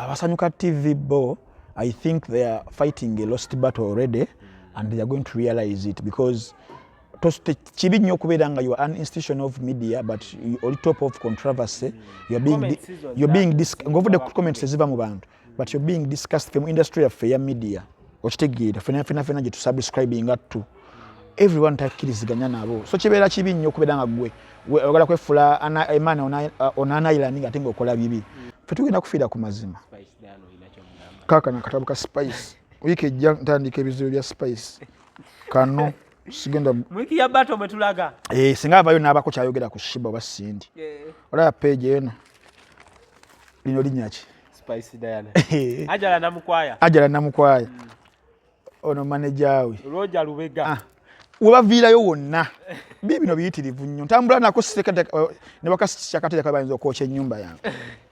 Abasanyuka TV bo, I think they are fighting a lost battle already and they are going to realize it, because kibi nnyo okubeera nga you are an institution of media but oli top of controversy. You are being, you're being ng'ovudde ku comments eziva mu bantu, but you're being discussed. Fe mu industry yaffe eya media, okitegeera, fena fena fena gye tusubscribinga to everyone takkiriziganya nabo, so kibeera kibi nnyo okubeera nga gwe oyagala kwefula a man on an island nga ate ng'okola bibi. Ffe tugenda kufiira ku mazima. Kaakano akatabo ka Spice, wiiki ejja ntandika ebizibu bya Spice. Kano sigenda. Wiiki ya battle mwe tulaga. Eh, singa avayo n'abako kyayogera ku Sheebah oba Cindy. Olaba page eno, lino linnya ki? Spice Diana, Ajala Namukwaya. Ajala Namukwaya, ono manager we. Roger Lubega. Ah, webaviirayo wonna bibino biyitirivu nnyo. Ntambula nako ne bakasakateeka, bayinza okwokya ennyumba yange.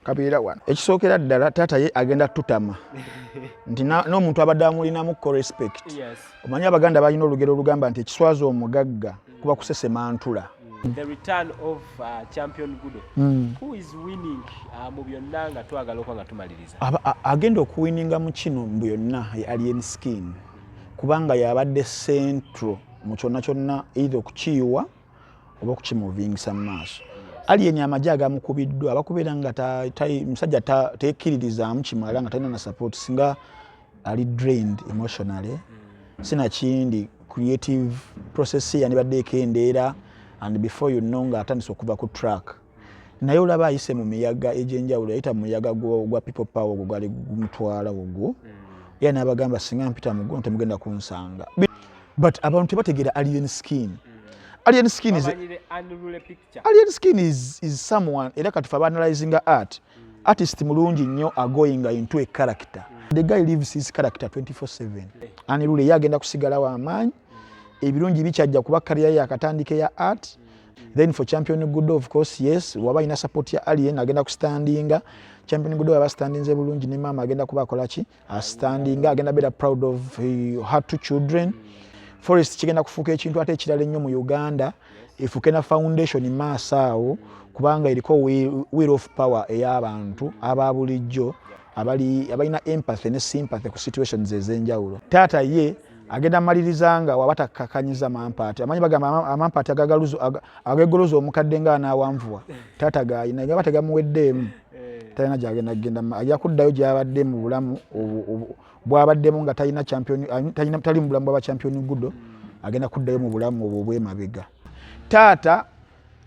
Kabeera wano. Ekisookera ddala, taata ye agenda tutama nti n'omuntu abadde amulinamuko respect. Omanyi Abaganda balina olugero olugamba nti ekiswaza omugagga kuba kusesema ntula. The return of Champion Gudo. Who is winning mu byonna nga twagala okuba nga tumaliriza? Agenda okuwininga mu kino mu byonna ye Alien Skin, kubanga yabadde central mu kyonna kyonna, either okukiyiwa oba okukimovingisa mu maaso. Alien amagye agamukubiddwa abakubeera nga musajja tekkiririzaamu kimala, nga talina na support, singa ali drained emotionally, sinakindi creative process yandibadde ekendeera, and before you know nga atandise okuva ku track. Naye olaba ayise mu miyaga egy'enjawulo. Yayita mu muyaga gwa People Power, ogwo gwali gumutwala ogwo, era n'abagamba, "Singa mpita mu guno temugenda kunsanga." But abantu tebategeera Alien Skin. Alien Skin is Bamanyire unruly picture. Alien Skin is someone, era kati fe abanalyzinga art, artist mulungi nnyo agoinga into a character. The guy lives his character 24/7. Unruly ye agenda kusigala w'amaanyi, ebirungi bikyajja kuba career ye akatandika ya art. Then for Champion Gudo, of course, yes, waba alina support ya Alien, agenda kustandinga. Champion Gudo aba standinze bulungi ne maama, agenda kuba akola ki, astandinga, agenda beera proud of her two children. Forest kigenda kufuuka ekintu ate ekirala ennyo mu Uganda, efuuke na foundation maaso awo, kubanga eriko will of power ey'abantu aba bulijjo abalina empathy ne sympathy ku situations ez'enjawulo. Taata ye agenda maliriza nga waba takkakanyiza mampaati. Amanyi bagamba amampaati agegoloza omukadde nga anaawanvuwa, taata gayina gaba tegamuweddeemu, talina gyagenda kugenda, ajja kuddayo gyabadde mu bulamu bwabaddemu nga talina champion, tali mu bulamu bwaba Champion Gudo. Agenda kuddayo mu bulamu obwo obwemabega. Taata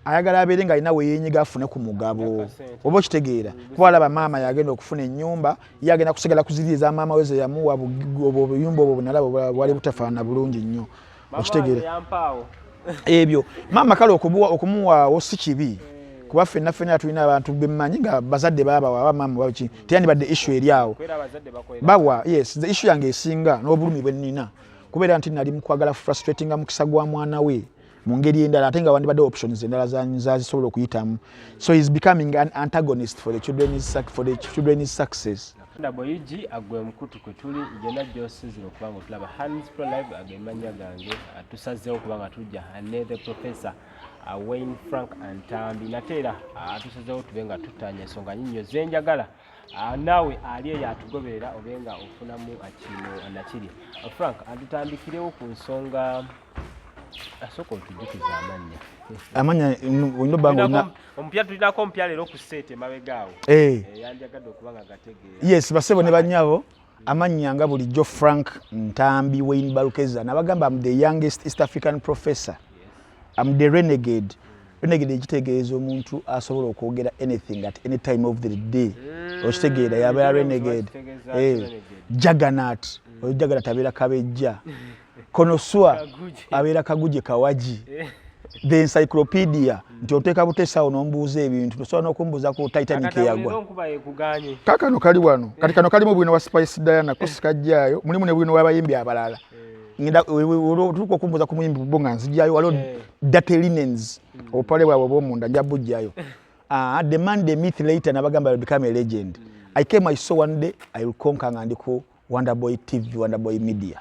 ayagala abeere nga alina weyenyiga, afune ku mugabo, oba okitegeera, kuba alaba maama yagenda okufuna ennyumba, ye agenda kusigala kuziri eza maama we ze yamuwa. Obwo obuyumba obwo bunalaba bwali butafaanana bulungi nnyo, okitegeera? Yampaawo. Ebyo maama kale okumuwaawo si kibi, kuba ffenna ffenna tulina abantu bemmanyi nga bazadde baabawa, aba maama baki, teyandibadde issue eri awo. Kwera abazadde bakolera. Bawa, yes. The issue yange esinga n'obulumi bwe nnina kubeera nti nali mukwagala frustratinga mukisa gwa mwana we mu ngeri endala, ate nga wandibadde options endala zazisobola okuyitamu. So he's becoming an antagonist for the children's success. Boyigi agwe omukutu kwe tuli gyonna gy'osinzira okuba nga otulaba, Hans Pro Live agemanya gange. Tusazeewo okuba nga tujja ne the Professor Wayne Frank Antambi. Nate era tusazeewo tube nga tutanya ensonga nyinnyo zenjagala naawe ali eyo atugoberera obe nga ofunamu kino nakiri. Frank, tutandikirewo ku nsonga, asooka otujjukiza amannya. Amanya olina obba nga olina Omupya, tulinako omupya leero ku seete emabega awo. Eh. Yandyagadde okuba nga gategeera. Yes, basebo ne banyabo, amannya nga bulijjo Frank Ntambi Wayne Balukeza. Nabagamba am the youngest East African professor. Am the renegade. Renegade ekitegeeza omuntu asobola okwogera anything at any time of the day, okitegeera? Yabeera renegade. Kitegeeza Eh, renegade. Juggernaut, oyo juggernaut abeera kabejja konoswa. Kaguje. Abeera kaguje kawagi. The encyclopedia, nti oteeka buteesaawo n'ombuuza ebintu, tosobola n'okumbuuza ku Titanic Akatabo eyagwa. leero nkuba yekuganye. Kakano kali wano, kati kano kalimu bwino wa Spice Diana, ko sikajjaayo, mulimu ne bwino w'abayimbi abalala. Ngenda tuuka okumbuuza ku muyimbi bo nga nzijjayo waliwo dirty linens, obupale bwabwe obwomunda nja bujjayo. Ah, the man, the myth, later nabagamba will become a legend. I came, I saw, one day I will conquer nga ndi ku Wonderboy TV, Wonderboy Media,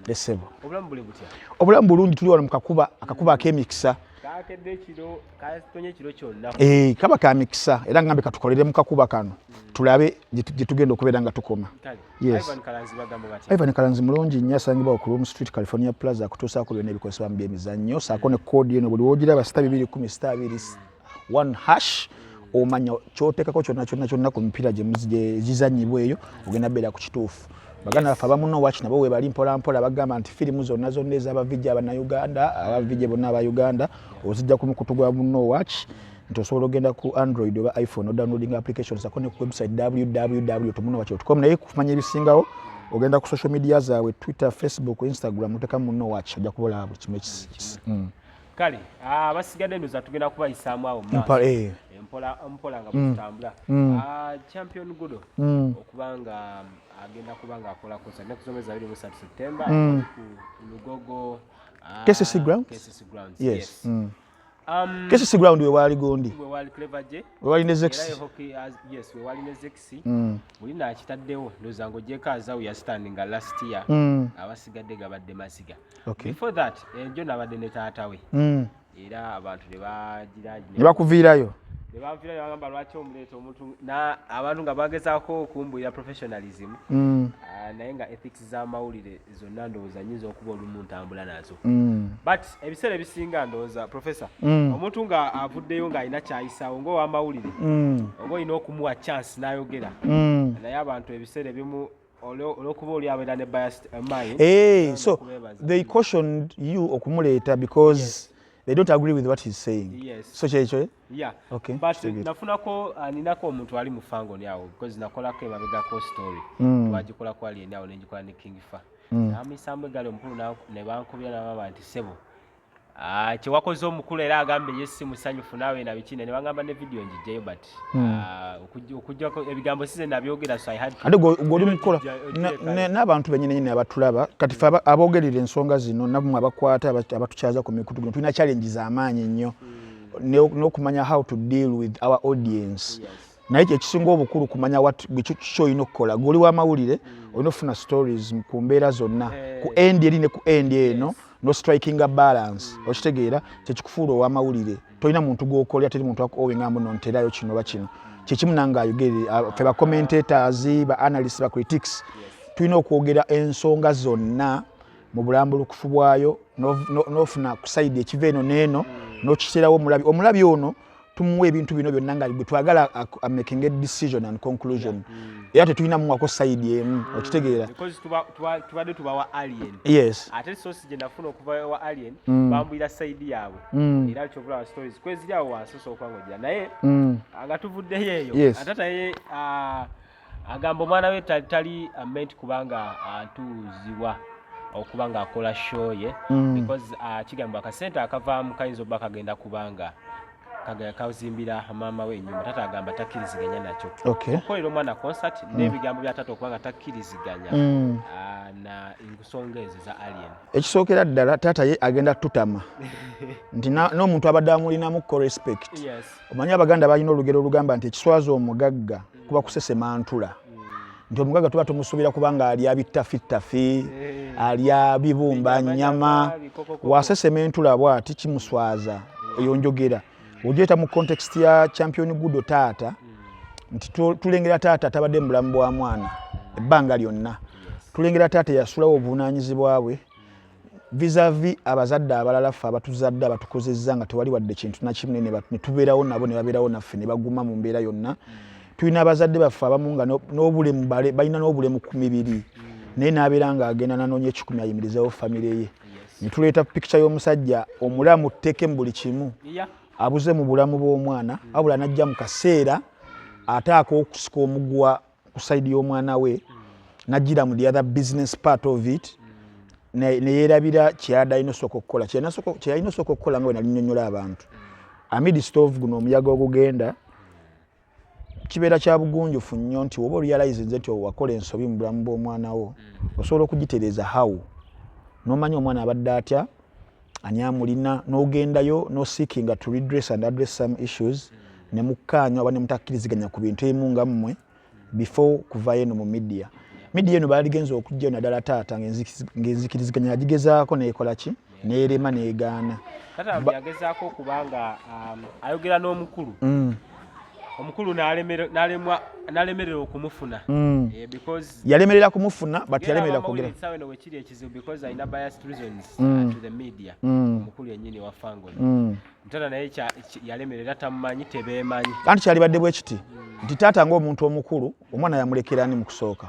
lesebo. Obulamu buli butya? Obulamu bulungi, tuli wano mu kakuba, akakuba ak'emikisa. Kakedde ekiro, katonye ekiro kyonna. Eh, kaba ka mikisa era ngambe katukolere mu kakuba kano tulabe gye tugenda okubeera nga tukoma. Kale. Yes. Ivan Kalanzi bagamba batya? Ivan Kalanzi mulungi nnyo, asangibwa ku Room Street, California Plaza, akutuusaako byonna ebikozesebwa mu byemizannyo, saako ne koodi eno buli wogiraba *210 *21# omanya kyoteekako kyonna kyonna kyonna ku mipiira gye gizannyibwa eyo, ogenda beera ku kituufu. Baganda baffe abamu Watch nabo webali mpola mpola, bagamba nti firimu zonna zonna ez'aba VJ abannayuganda, aba VJ bonna aba Uganda, ozijja ku mukutu gwa Muno Watch, nti osobola ogenda ku Android oba iPhone odownloading application, sako ne ku website www.munowatch.com. Naye kumanya ebisingawo ogenda ku social media zaabwe, Twitter, Facebook, Instagram, oteka Muno Watch, ojja kubola buli kimu. Kale abasigadde ndowooza tugenda kubayisaamu awo mu maaso. Mpola mpola nga bwetutambula. Champion Gudo okuba nga agenda kuba nga akola concert ennaku z'omwezi 23 September ku Lugogo, KCC Grounds? KCC Grounds. Yes. Yes. KCC Ground we waali gundi we wali Clever J we wali ne era Zex. Hockey yes, we wali ne Zexi. Buli nakitaddewo ndowooza ng'ogyeko Azawi yastandinga last year, abasigadde gabadde maziga. Before that, enjo nabadde ne taata we era abantu ne bagira Ne bakuviirayo. Ne banviirayo, bagamba lwaki omuleeta omuntu na abantu nga bagezaako okumbulira professionalism. Naye nga ethics z'amawulire zonna ndowooza nyinza okuba olumu ntambula nazo, but ebiseera ebisinga ndowooza, professor, omuntu nga avuddeyo ng'alina kyayisaawo ng'owamawulire, oba olina okumuwa chance n'ayogera. Naye abantu ebiseera ebimu olw'okuba oli abeera ne biased mind. Hey, so okubeebaza. They cautioned you okumuleeta because they don't agree with what he's saying. Yes. So kyekyo, eh? Yeah. Okay, but kitegeera. Nafunako, ninako omuntu ali mu fangoni awo because nakolako emabegako story. Twagikolako alien awo nenjikola ne King Fa. Namuyisaamu egaali omukulu ne bankubira nabamba nti sebo, kyewakoze omukulu era agambye ye si musanyufu naawe na biki, ne bangamba ne video njijjayo, but okujjako ebigambo size nabyogera, so I had to Ate gwe oli mukukola Ogirekayo. n'abantu bennyini nyini abatulaba kati fe aboogerera ensonga zino nammwe abakwata abatukyaza ku mikutu gino, tulina challenge z'amaanyi nnyo n'okumanya how to deal with our audience. Naye ekisinga obukulu kumanya what gwe kyolina okukola. Gwe oli w'amawulire, olina okufuna stories ku mbeera zonna, ku end eri ne ku end eno, no strikinga balance. Okitegeera? Kyekikufuula ow'amawulire. Tolina muntu gwokolera, teri muntu owenga mbu nonterayo kino oba kino. Kyekimu nange ayogere, ffe ba commentators, ba analysts, ba critics, tulina okwogera ensonga zonna mu bulambulukufu bwayo, n'ofuna ku side ekiva eno n'eno, n'okiteerawo omulabi. Omulabi ono tumuwa ebintu bino byonna nga gwe twagala amaking a decision and conclusion, era tetulina muwako side emu. Okitegeera? Because tubadde tubawa alien. Ate source gye nafuna okuva wa alien, bambwira side yaabwe, era kyovulaba stories kweziri awo wansi osooka ng'ogira naye nga tuvuddeyo eyo. Ate naye agamba omwana we tali meant kubanga atuuzibwa okuba nga akola show ye because kigambibwa akasente akavaamu kayinza okuba kagenda kubanga kazimbira maama we ennyumba. Tata agamba takkiriziganya nakyo okukolera omwana concert n'ebigambo bya tata okuba nga takkiriziganya na ensonga ezo za alien. Ekisookera ddala, taata ye agenda tutama nti n'omuntu abadde amulinamuko respect. Omanyi Abaganda balina olugero olugamba nti ekiswaza omugagga kuba kusesema ntula, nti omugagga tuba tumusuubira kubanga alya bitafittafi, alya bibumba, Binyama, nyama. Bikokokoko. Wasesema entula bwati kimuswaza. Eyo njogera ogyeta mu context ya Champion Gudo, taata, nti tulengera taata atabadde mu bulamu bwa mwana ebbanga lyonna. Tulengera taata eyasulawo obuvunaanyizibwa bwe vis-a-vis abazadde abalala, ffe abatuzadde, abatukozezza nga tewali wadde kintu nakimu, ne tubeerawo nabo, ne babeerawo naffe, ne baguma mu mbeera yonna. Tulina abazadde baffe abamu nga n'obulemu balina n'obulemu ku mibiri, naye n'abeera ng'agenda nanoonya 1,000 ayimirizeewo famire ye. Ne tuleeta pikica y'omusajja omulamu tteke mu buli kimu, abuze mu bulamu bw'omwana, wabula n'ajja mu kaseera ate ak'okusika omuguwa ku side y'omwana we, n'ajjira mu the other business part of it, ne yeerabira kyeyadde alina osooka okukola, kyeyalina osooka okukola. Nga bwe nali nnyonnyola abantu, amidst of guno omuyaga ogugenda, kibeera kya bugunjufu nnyo nti oba orealize nze nti wakola ensobi mu bulamu bw'omwana wo, osobola okugitereeza. How? N'omanya omwana abadde atya, ani amulina, n'ogendayo n'oseekinga to redress and address some issues, ne mukkaanya oba ne mutakkiriziganya ku bintu ebimu nga mmwe before kuvayo eno mu media. Media eno baaligenza okujjayo naddala taata ng'enzikiriziganya yagigezaako neekola ki. Neerema negaana. Tata yagezaako okubanga ayogera n'omukulu, omukulu n'alemerera okumufuna. Because Yalemerera kumufuna, but yalemerera kwogera. Essaawa eno wekiri ekizibu because alina biased reasons to the media, omukulu yennyini wa Fangon. Mutata naye yalemerera, tamumanyi, tebeemanyi. Anti kyalibadde bwe kiti nti taata ng'omuntu omukulu, omwana yamulekerani mu kusooka?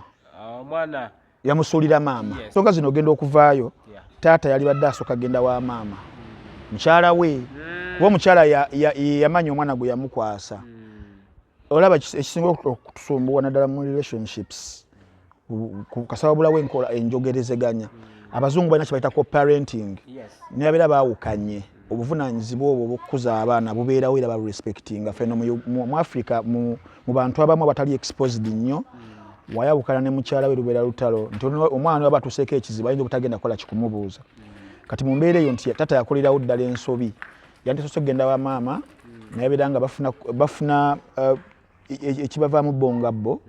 Omwana Yamusuulira maama. Nsonga zino ogenda okuvaayo, taata yalibadde asooka genda wa maama, mukyala we, kuba omukyala yamanya omwana gwe yamukwasa. Olaba ekisinga okutusumbuwa naddala mu relationships, kasaba bulawo enkola enjogerezeganya. Abazungu balina kyebayita co-parenting. Naye baawukanye, obuvunanyizibwa obwo obwokukuza abaana bubeerawo era barespectinga. Feno mu Africa, mu bantu abamu abatali exposed nnyo, wayawukana ne mukyala we, lubeera lutalo nti omwana waba atuuseeko ekizibu ayinza obutagenda kukola kikumubuuza. Kati mu mbeera eyo nti tata yakolerawo ddala ensobi, yandisoose okugenda wa maama, naye beera nga bafuna ekibavaamu bo nga bo,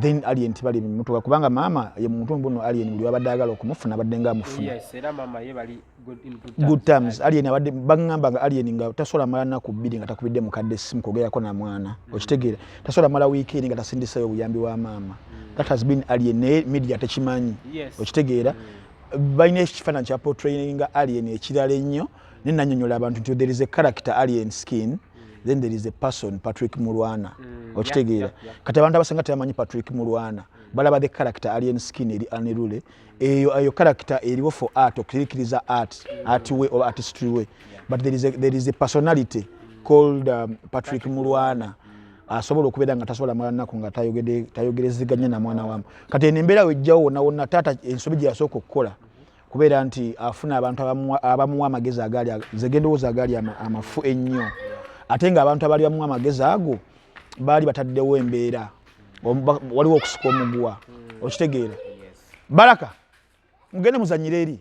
then Alien tibali mutuka, kubanga maama ye muntu mbuno Alien buli wabadde ayagala okumufuna abadde nga amufuna. Yes, era maama ye bali good, in good good terms. Terms. Alien abadde baŋŋamba nga Alien nga tasobola mala nnaku 2 nga takubidde mukadde essimu kwogerako na mwana. Okitegeera, tasobola mala wiikendi nga tasindiseyo obuyambi wa maama. That has been Alien, naye media tekimanyi. Okitegeera, balina ekifaananyi kya portrayinga Alien ekirala ennyo, naye nanyonyola abantu nti there is a character Alien Skin, then there is a person Patrick Mulwana. Okitegeera? Yeah. Kati abantu abasinga tebamanyi Patrick Mulwana, balaba the character Alien Skin eri Anirule. Eyo character eriwo for art, okukirikiriza art, art we oba artistry we, but there is a personality called Patrick Mulwana asobola okubeera nga tasobola mala nnaku nga tayogerezeganya na mwana wamu. Kati eno embeera wejjawo wonna wonna, taata ensobi gye yasooka okukola kubeera nti afuna abantu abamuwa amagezi agaali nze gendowooza agaali amafu ennyo, ate ng'abantu abaali bamuwa amagezi ago baali bataddewo embeera. Waliwo okusika omuguwa, okitegeera? Baraka, mugende muzanyire eri,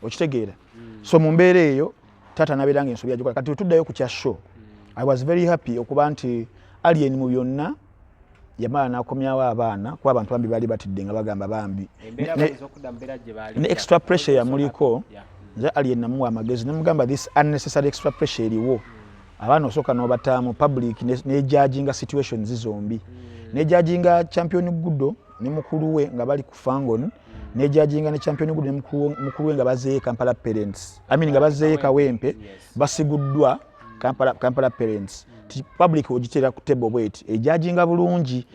okitegeera? So mu mbeera eyo taata nabeera nga ensobi yagikola. Kati tuddayo ku kya show, I was very happy okuba nti Alien mu byonna yamala n'akomyawo abaana, kuba abantu bambi baali batidde nga bagamba bambi Embeera bayinza okudda mu mbeera gye baali. Ne extra pressure yamuliko. Yeah. Nze Alien namuwa amagezi, nemugamba this unnecessary extra pressure eriwo, abaana osooka n'obataamu, public nejudginga situations zombi, nejudginga Champion Gudo ne mukulu we nga bali ku Fangon, nejudginga ne Champion Gudo ne mukulu we nga bazeeyo Kampala parents, I mean nga bazeeyo Kawempe, basiguddwa Kampala parents. Ti public ogiteera ku table bweti ejudginga bulungi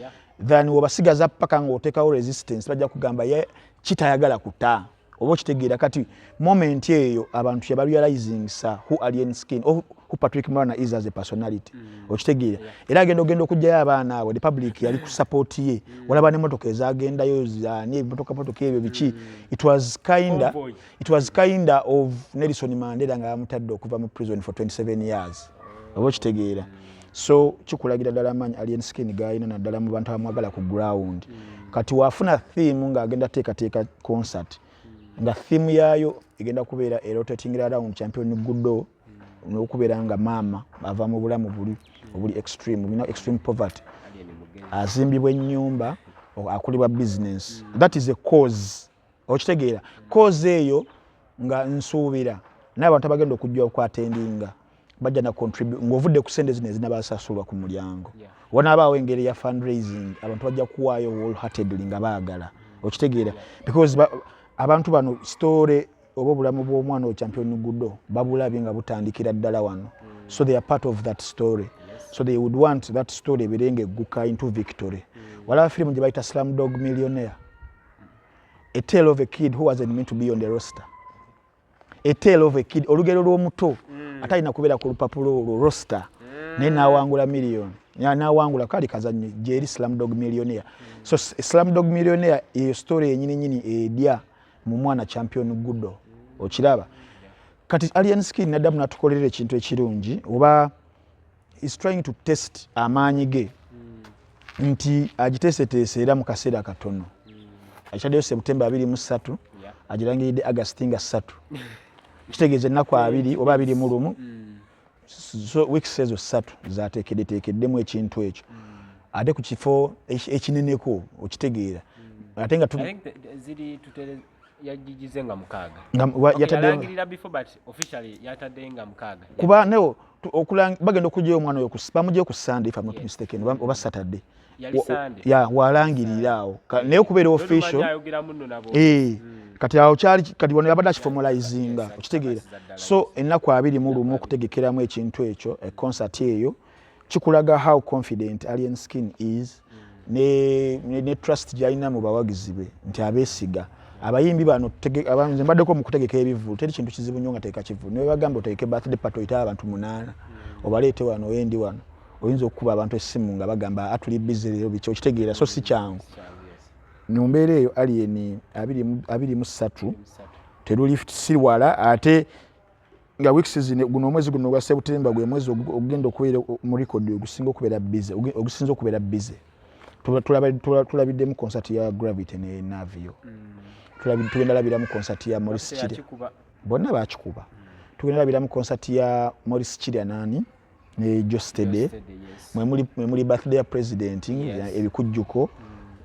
than wobasigaza paka ng'oteekawo resistance, bajja kugamba ye kitayagala kuta, oba okitegeera? Kati moment eyo abantu yabarealizingsa who Alien Skin or who Patrick Mulwana is as a personality, okitegeera? Era agenda ogenda okugjayo abaana abo, the public yali ku support ye. Walaba n'emmotoka ezagendayo zani, ebimotoka motoka ebyo biki, it was kinda Convoy. It was kinda of Nelson Mandela nga bamutadde okuva mu prison for 27 years, oba okitegeera? So kikulagira ddala amaanyi Alien Skin gaalina naddala mu bantu abamwagala ku ground. Kati waafuna theme ng'agenda teekateeka concert, nga theme yaayo egenda kubeera erotating around Champion Gudo n'okubeera nga maama ava mu bulamu buli obuli extreme, bulina extreme poverty, Alien mugezi. Azimbibwa ennyumba, akolebwa business. That is a cause, okitegeera? Cause eyo nga nsuubira n'abantu abagenda okujja okwattendinga bajja na contribute ng'ovudde ku sente zino ezinabasasulwa ku mulyango. Wanaabaawo engeri ya fundraising, abantu bajja kuwaayo wholeheartedly nga baagala, okitegeera? Because abantu bano story oba obulamu bw'omwana oyo Champion Gudo babulabye nga butandikira ddala wano, so they are part of that story, so they would want that story ebeere nga egguka into victory. Walaba firimu gye bayita Slumdog Millionaire, a tale of a kid who wasn't meant to be on the roster, a tale of a kid, olugero lw'omuto atalina kubeera ku lupapula olwo roster, naye n'awangula million, n'awangula kali kazannyo gyeri Slumdog Millionaire. So Slumdog Millionaire eyo story yenyini nyini edya mu mwana Champion Gudo, okiraba? Kati Alien Skin naddamu natukolera ekintu ekirungi, oba is trying to test amaanyi ge nti agiteeseteese era mu kaseera katono akitaddeyo September 23, agirangiridde August nga 3, kitegeeza ennaku 21. So weeks ezo 3 zateekeddeteekeddemu ekintu ekyo, ate ku kifo ekineneko, okitegeera? Ate nga I think ziri tutere Yagigize nga 6. Nga yataddeyo Yalangirira before, but officially yataddeyo nga 6. Kuba no bagenda okugyayo omwana oyo bamugyeyo ku Sunday, if I'm not mistaken, oba Saturday. Yali Sunday. Ya, walangirira awo. Naye okubeera official ayogeramu nno nabo. Kati awo kyali, kati wano yabadde akiformalizinga. Okitegeera? Akikakasiza ddala. So ennaku 21 okutegekeramu ekintu ekyo, concert eyo, kikulaga how confident Alien Skin is ne trust gy'alina mu bawagizi be, nti abeesiga abayimbi bano. Nze mbaddeko mu kutegeka ebivvulu, teri kintu kizibu nnyo nga teeka kivvulu. Ne bagamba otegeke birthday party, oyite abantu munaana, obaleete wano, oyendi wano, oyinza okukuba abantu essimu nga bagamba atuli busy leero, biki, okitegeera? So si kyangu. Kyangu, yes. Mu mbeera eyo, Alien 23 3. Teruli si wala, ate nga weeks zino, guno omwezi guno ogwa September gwe mwezi ogugenda okubeera mu record ogusinga okubeera busy, ogusinze okubeera busy. Tulabiddemu concert ya Gravity ne Navio. Tugenda labiramu concert ya Maurice Kirya. Yakikuba. Bonna bakikuba. Tugenda labiramu concert ya Maurice Kirya nani ne Jostede. Steady, yes. Mwe muli birthday ya president, ebikujjuko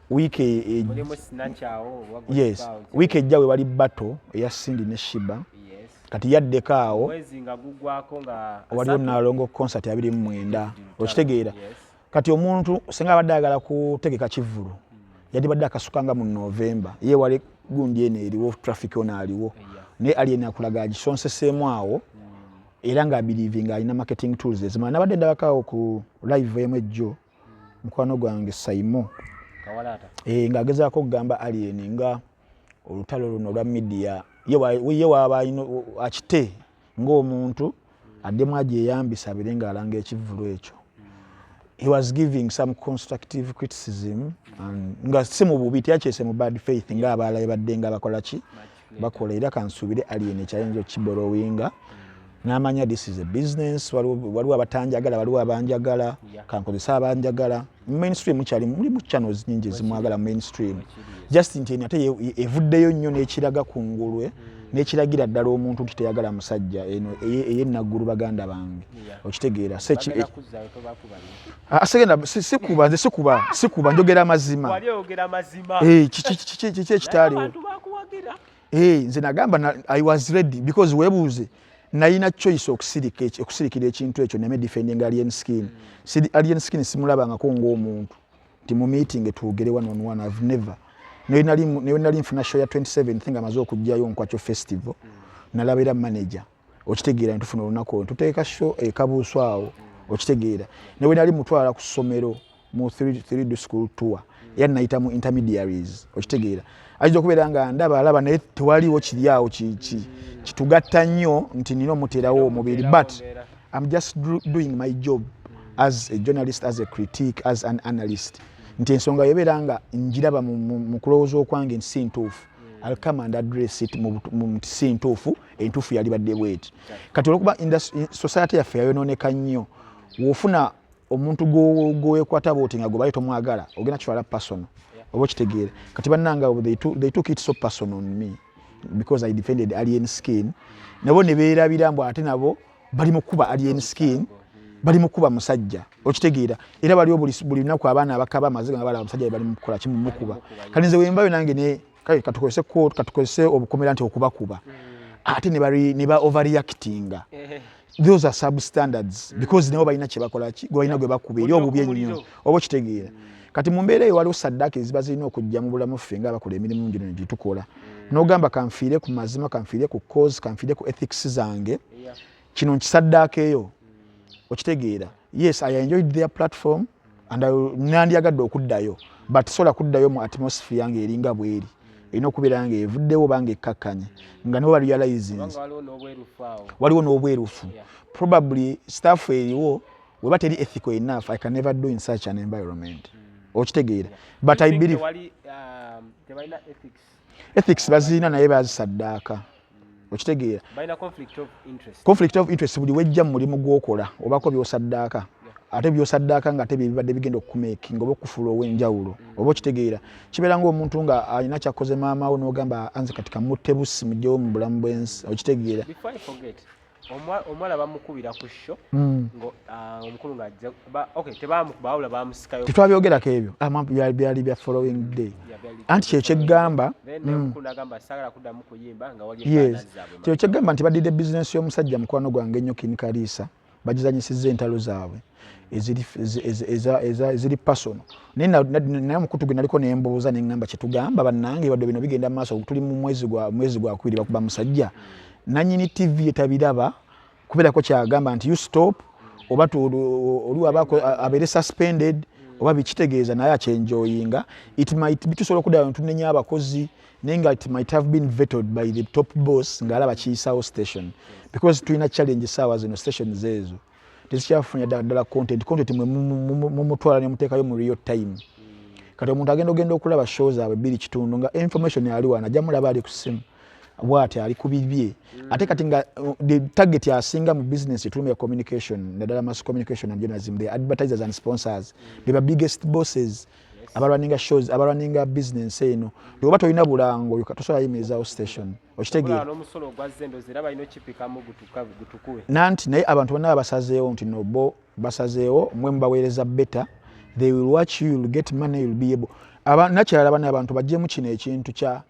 wiiki Mulimu Snatch awo oba yes. Gospel. Wiiki ejja we bali battle eya Cindy ne Sheebah. Kati yaddeko awo. Mwezi nga gugwako nga waliwo 3. Nalongo concert 29, okitegeera? Yes. Kati omuntu singa abadde ayagala kutegeka kivvulu, yandibadde akasukanga mu November, ye wali gundi eno eriwo, traffic ono aliwo. Naye Alien akulaga agisonseseemu awo, era ng'abelievinga alina marketing tools ezimala. Nabadde ndabakaawo ku live emu ejjo, mukwano gwange Saimo. Kawalaata. Ng'agezaako okugamba Alien nga olutalo luno olwa media, ye waaba alina akite ng'omuntu addemu agyeyambisa abeere ng'alanga ekivvulu ekyo. He was giving some constructive criticism and nga si mu bubi, teyakyese mu bad faith ng'abalala badde nga bakola ki bakola. Era kansuubire Alien ekyayinza okiborrowinga n'amanya this is a business. Waliwo abatanjagala, waliwo abanjagala. Kankozesa abanjagala. Mu mainstream mukyali mulimu channels nyingi ezimwagala mu mainstream, just nti eno ate evuddeyo nnyo n'ekiraga ku ngulwe n'ekiragira ddala omuntu nti teyagala musajja, eno ey'ennaggulu, baganda bange. Okitegeera? So Bagenda kuzzaayo, tobakuba nnyo. Ah, segenda sikuba, nze sikuba, njogera mazima. Wali oyogera mazima. Eh, kiki Naye ekitaaliwo? abantu bakuwagira. Eh, nze nagamba I was ready because weebuuze, nalina choice okusirikira ekintu ekyo neme defending Alien Skin. Alien Skin simulabangako ng'omuntu nti mu meeting twogere one on one. I've never. Naye nali nfuna show ya 27 nga maze okuggyayo Nkwakyo Festival, nalabira manager, okitegeera, ntufuna olunaku olwo tuteeka show ekabuuso awo, okitegeera? Newe nali mutwala ku ssomero mu 3D school tour, era nayita mu intermediaries, okitegeera? Ayinza okubeera nga ndaba alaba, naye tewaliwo kiri awo kitugatta nnyo nti nina omuteerawo omubiri, but I'm just doing my job as a journalist, as a critic, as an analyst, nti ensonga yebeera nga njiraba mu kulowooza okwange nti si ntuufu, I'll come and address it mu nti si ntuufu, entuufu yalibadde bweti. Kati olwokuba society yaffe yayonooneka nnyo, w'ofuna omuntu gwewekwata bwoti nga gwe bali tomwagala, ogenda kitwala personal, oba okitegeera? Kati bannanga abo, they took it so personal on me because I defended Alien Skin. Nabo ne beerabira mbu ate nabo bali mu kuba Alien Skin, bali mu kuba musajja, okitegeera? Era baliwo buli lunaku abaana abakaba amaziga nga balaba omusajja bali mukukola kimu mukuba. Kati nze wembayo nange ne kale katukozese quote, katukozese obukomera nti okubakuba, ate ne ba overreactinga. Those are substandards because nabo balina kyebakola ki, gwe balina gwe bakuba eri obubi ennyo, oba okitegeera? Kati mu mbeera eyo waliwo saddaaka eziba zirina okujja mu bulamu ffe ngaabakola emirimu gino gye tukola, n'ogamba kanfiire ku mazima, kanfiire ku cause, kanfiire ku ethics zange, kino nkisaddaaka eyo, okitegeera? Yes, I enjoyed their platform and nandyagadde okuddayo, but sola kuddayo mu atmosphere yange eringa bweri, erina okubeera nga evuddewo oba nga ekkakkanye nga nibo barealizinze. Kubanga waliwo n'obwerufu awo. Waliwo n'obwerufu. Probably staff eriwo weba teri ethical enough, I can never do in such an environment, okitegeera? But Do you I think believe tebalina ethics? Ethics bazirina, naye bazisaddaaka, okitegeera? Balina conflict of interest. Conflict of interest buli wejja mu mulimu gw'okola obako by'osaddaaka, ate by'osaddaaka nga ate bye bibadde bigenda okukumakinga oba okufuula ow'enjawulo, oba okitegeera? Kibeera ng'omuntu nga alina kyakoze maama wo n'ogamba anze kati kamutte busi mugyewo mu bulamu bw'ensi, okitegeera? Before I forget, Omuwala bamukubira ku show omukulu ng'ajja, okay, tebamukuba wabula bamusikayo. Tetwabyogerako ebyo. Ah, byali bya following day. Anti kyekyo kyeggamba. Then omukulu n'agamba, "Saagala kuddamu kuyimba nga wali Yes. efaananyi zaabwe." Kyekyo kyeggamba nti badidde bizinesi y'omusajja mukwano gwange ennyo Kin Kariisa, bagizanyisizza entalo zaabwe eziri personal. Naye naye omukutu gwe naliko nembuuza, neŋŋamba kyetugamba, bannange, wadde bino bigenda mu maaso, tuli mu mwezi gwa kubiri, bakuba musajja nanyini TV etabiraba kubeerako kyagamba nti you stop, oba oli waba abeere suspended oba bikitegeeza, naye akyenjoyinga. It might be tusobola okuddayo netunenya abakozi, naye nga it might have been vetted by the top boss ng'alaba kiyisawo station, because tulina challenge essaawa zino. Stations ezo tezikyafunya ddala ddala content. Content mwe mumutwala nemuteekayo mu real time. Kati omuntu agenda ogenda okulaba show zaabwe 2:15 nga information ali wano, ajja mulaba ali ku ssimu bwati, ali ku bibye. Ate kati nga the target asinga mu business etulumya communication, naddala mass communication and journalism, the advertisers and sponsors be ba biggest bosses abarunninga shows, abarunninga business eno. Oba tolina bulango, tosobola yimirizaawo station, okitegeera? N'omusolo ogwazze, endowooza era balina okipikamu gutukube. Nanti naye abantu bonna basazeewo nti no, bo basazeewo mwe mubaweereza better, they will watch you, you'll get money, you'll be able. Nakyalala bana abantu bajjemu kino ekintu kya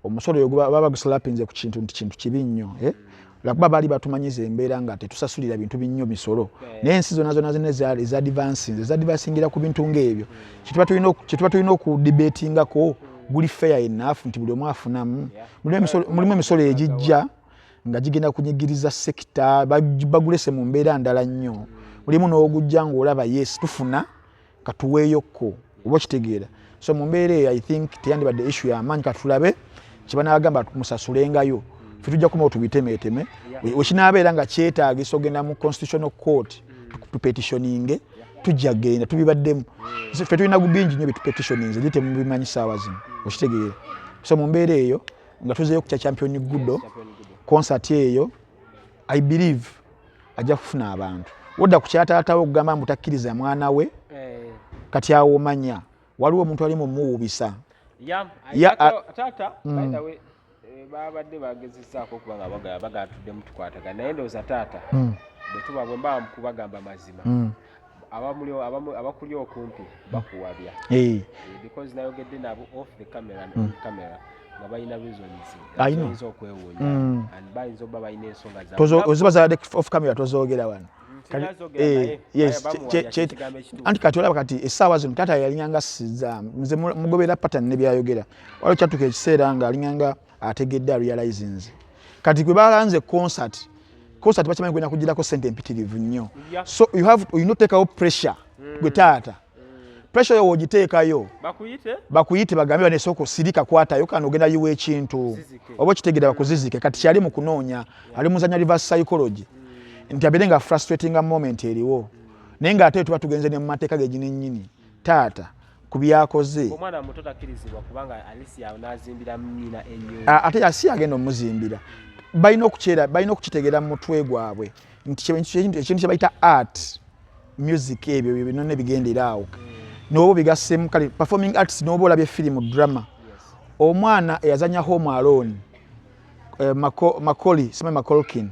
omusolo oyo baba baguslapinze ku kintu nti kintu kibi nnyo, eh? Lwakuba baali batumanyiza embeera nga tetusasulira bintu binnyo misolo, naye ensi zonna zonna zonna ezadvancingira ku bintu ng'ebyo, kyetuba tulina okudebatingako guli fair enough nti buli omu afunamu. Mulimu emisolo egijja nga gigenda kunyigiriza sector, bagulese mu mbeera ndala nnyo. Mulimu n'ogujja ng'olaba yes, tufuna katuweeyokko, oba okitegeera? So mu mbeera eyo, I think teyandibadde issue y'amaanyi. Katulabe kyebanagamba, musasulengayo, fe tujja kumawo tubitemeeteme. Wekinaabeera nga kyetaagisa ogenda mu constitutional court tupetitioninge, tujja genda tubibaddemu. Ffe tulina bingi nnyo byetupetitioninze eri temubimanyi saawa zino, okitegeera? So mu mbeera eyo nga tuzeeyo ku kya Champion Gudo, concert eyo I believe ajja kufuna abantu. Wodda ku kyataatawo okugamba mbu takkiriza mwana we, kati awo omanya waliwo omuntu ali mumuwubisa. Taata, by the way, babadde bagezesaako okuba nga bagatuddemu tukwatagana, naye ndowooza taata bwe tuba bwe mbaba kubagamba mazima, abakuli okumpi bakuwabya. Because nayogedde nabo off the camera and on camera nga balina reasons I know. oyinza okwewuunya and bayinza okuba balina ensonga zaabwe. Oziba zabadde off camera tozoogera wano. Sinazogera, naye bamuwabya, kyekigambo ekituufu. Anti kati olaba kati essaawa zino taata yalinganga siza nze mugobera pattern ne byayogera. Waliwo kyatuka ekiseera nga alinganga ategedde, arealizinze. Kati gwe balanze concert, concert bakimanyi gwenda kugirako sente empitirivu nnyo. So you have you not take out pressure gwe taata, pressure yo wogiteekayo bakuyite. Bakuyite bagambe banesooka osirika, kwatayo kano ogenda yiwa ekintu. Zizike. Oba okitegeera? Bakuzizike. Kati kyali mu kunoonya, ali muzanya reverse psychology nti abeere nga frustratinga moment eriwo, naye ng'ate tuba tugenze ne mu mateeka ge ginennyini taata ku byakoze. Omwana muto takkirizibwa kubanga alisi awo n'azimbira nnyina ennyumba. Ate si agenda omuzimbira, balina okukyera, balina okukitegeera mu mutwe gwabwe nti ekintu kye bayita art, music, ebyo byo byonna ebigendera awo n'oba obigassemu kale performing arts, n'oba olabye firimu drama, omwana eyazanya Home Alone, Macaulay, simanyi Macaulay,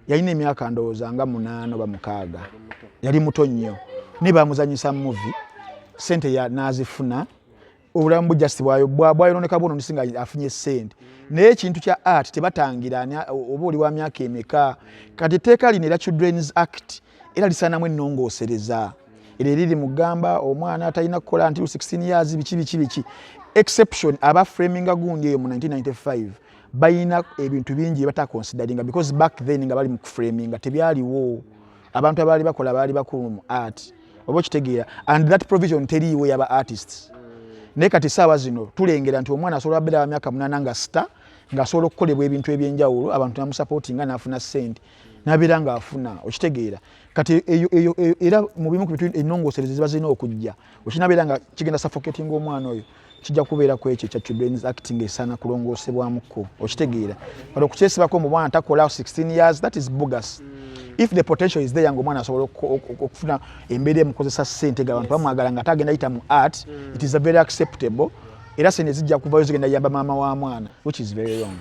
yalina emyaka ndowooza nga 8 oba 6, yali muto nnyo, naye bamuzanyisa movie, sente n'azifuna, obulamu bu just bwayo bwayononeka bwono nsi nga afunye sente. Naye ekintu kya art tebatangira oba oli wa myaka emeka. Kati etteeka lino era Children's Act era lisaanamu ennongoosereza era eriri mugamba omwana atalina kukola until 16 years, biki biki biki, exception. Aba framinga gundi eyo mu 1995 balina ebintu bingi bye bataconsideringa, because back then nga bali mu kuframinga tebyaliwo. Abantu abaali bakola baali bakulu mu art, oba okitegeera? And that provision teriiwo yaba artists. Naye kati saawa zino tulengera nti omwana asobola abeera wa myaka 8 nga star, ng'asobola okukolebwa ebintu ebyenjawulo, abantu namusupportinga n'afuna sente n'abeera ng'afuna, okitegeera? Kati eyo era mu bimu ku bintu ennongoosereza ziba zirina okujja, okinabeera nga kigenda suffocating omwana oyo, kijja kubeera ku ekyo ekya Children's Act ng'esaana kulongoosebwamukko, okitegeera? Kati okukyesibako mu mwana takola 16 years, that is bogus. If the potential is there nga omwana asobola okufuna embeera emukozesa ssente nga abantu bamwagala nga ate agenda yita mu art, it is a very acceptable, era sente zijja kuvayo zigenda yamba maama wa mwana, which is very wrong.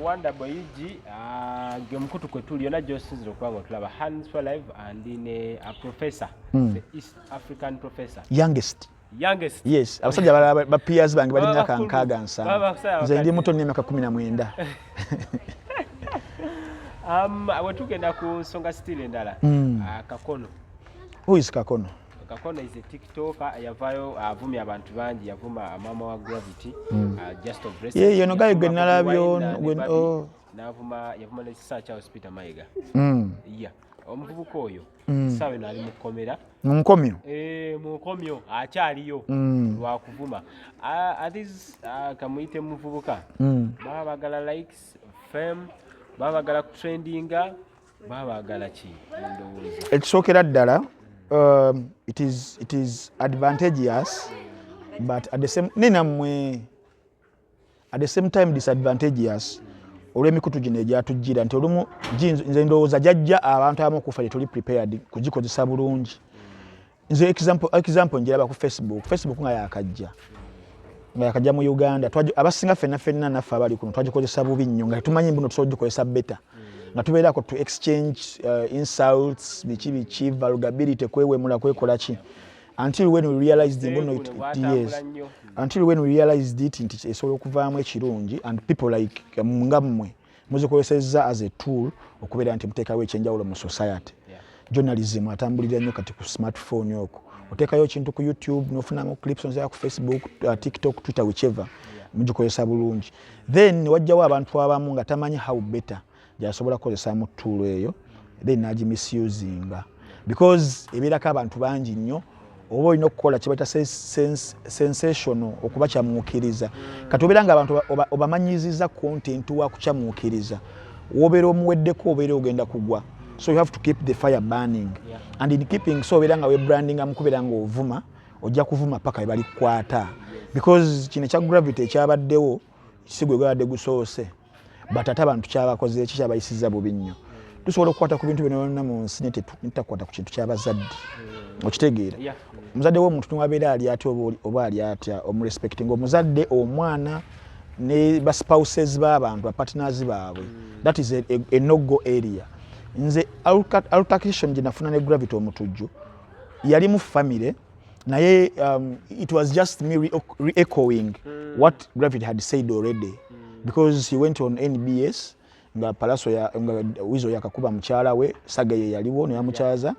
Wonder Boy UG, ge mukutu kwe tuli yonna gy'osinzira okuba nga otulaba Hands for Live and ne a professor, the East African professor. Youngest. Youngest. Yes, abasajja abalala ba peers bange bali Baba myaka bakulu. 67. Baba bakusaba Nze ndi bakadde. muto, nina emyaka 19. We tugenda ku nsonga still endala. Kakono. Who is Kakono? Kakono is a TikToker, yavaayo avumya abantu bangi, yavuma maama wa Gravity, just of recent. Ye, yono guy Yavuma gwe nalabye Bobi Wine ono, ne Barbie, oh. n'avuma, yavuma ne Sir Charles Peter Mayiga. Yeah. Omuvubuka oyo essaawa eno ali mu kkomera. Mu nkomyo. Eh, mu nkomyo akyaliyo lwakuvuma. These, kamuyite muvubuka, baba bagala likes, fame, baba bagala kutrendinga, baba bagala ki endowooza? Ekisookera ddala, it is advantageous, but at the same, nenammwe, at the same time disadvantageous, olw'emikutu gino egyatujjira nti olumu nze ndowooza jajja abantu abamu okufa tetuli prepared kugikozesa bulungi. Nze example njiraba ku Facebook. Facebook nga yakajja mu Uganda, abasinga ffenna ffenna naffe abali kuno twagikozesa bubi nnyo, nga tetumanyi mbuno tusobola ogikozesa better, nga tubeerako to exchange insults, biki biki, vulgability, kwewemula, kwekola ki, until when we realized mbuno yes, Bwatambula nnyo. until when we realized it nti esobola okuvaamu ekirungi, and people like nga mmwe muzikozesezza as a tool okubeera nti muteekawo ekyenjawulo mu society. Journalism atambulira nnyo kati ku smartphone okwo, oteekayo ekintu ku YouTube nofunamu clips, onzera ku Facebook, TikTok, Twitter, whichever, mugikozesa bulungi. Then wajjawo abantu abamu nga tamanyi how better gyasobola kukozesamu tool eyo, then nagimisusinga because ebeerako abantu bangi nnyo, oba olina okukola kibaita sensational, okuba kyamuukiriza. Kati obeera nga abantu obamanyiziza content wa kukyamuukiriza, wobeera omuweddeko obeera ogenda kugwa. So you have to keep the fire burning. And in keeping so, obeera nga webrandinga mukubeera nga ovuma, ojja kuvuma paka we balikukwata, because kino ekya Gravity ekyabaddewo si gwe gwabadde gusoose, but ate abantu kyabakoze eki kyabayisiza bubi nnyo. Tusobola okukwata ku bintu byonna byonna mu nsi, naye tutakwata ku kintu kyabazadde, okitegeera? Yeah. Omuzadde w'omuntu niwabeera ali atya oba ali atya, omurespecting omuzadde, omwana ne baspouses b'abantu, bapartners baabwe, that is a no-go area. Nze altercation gye nafuna ne Gravity Omutujju yali mu family, naye it was just me re-echoing what Gravity had said already, because he went on NBS nga Palaso ya, nga Wizo yakakuba mukyala we Saga, ye yaliwo neyamukyaza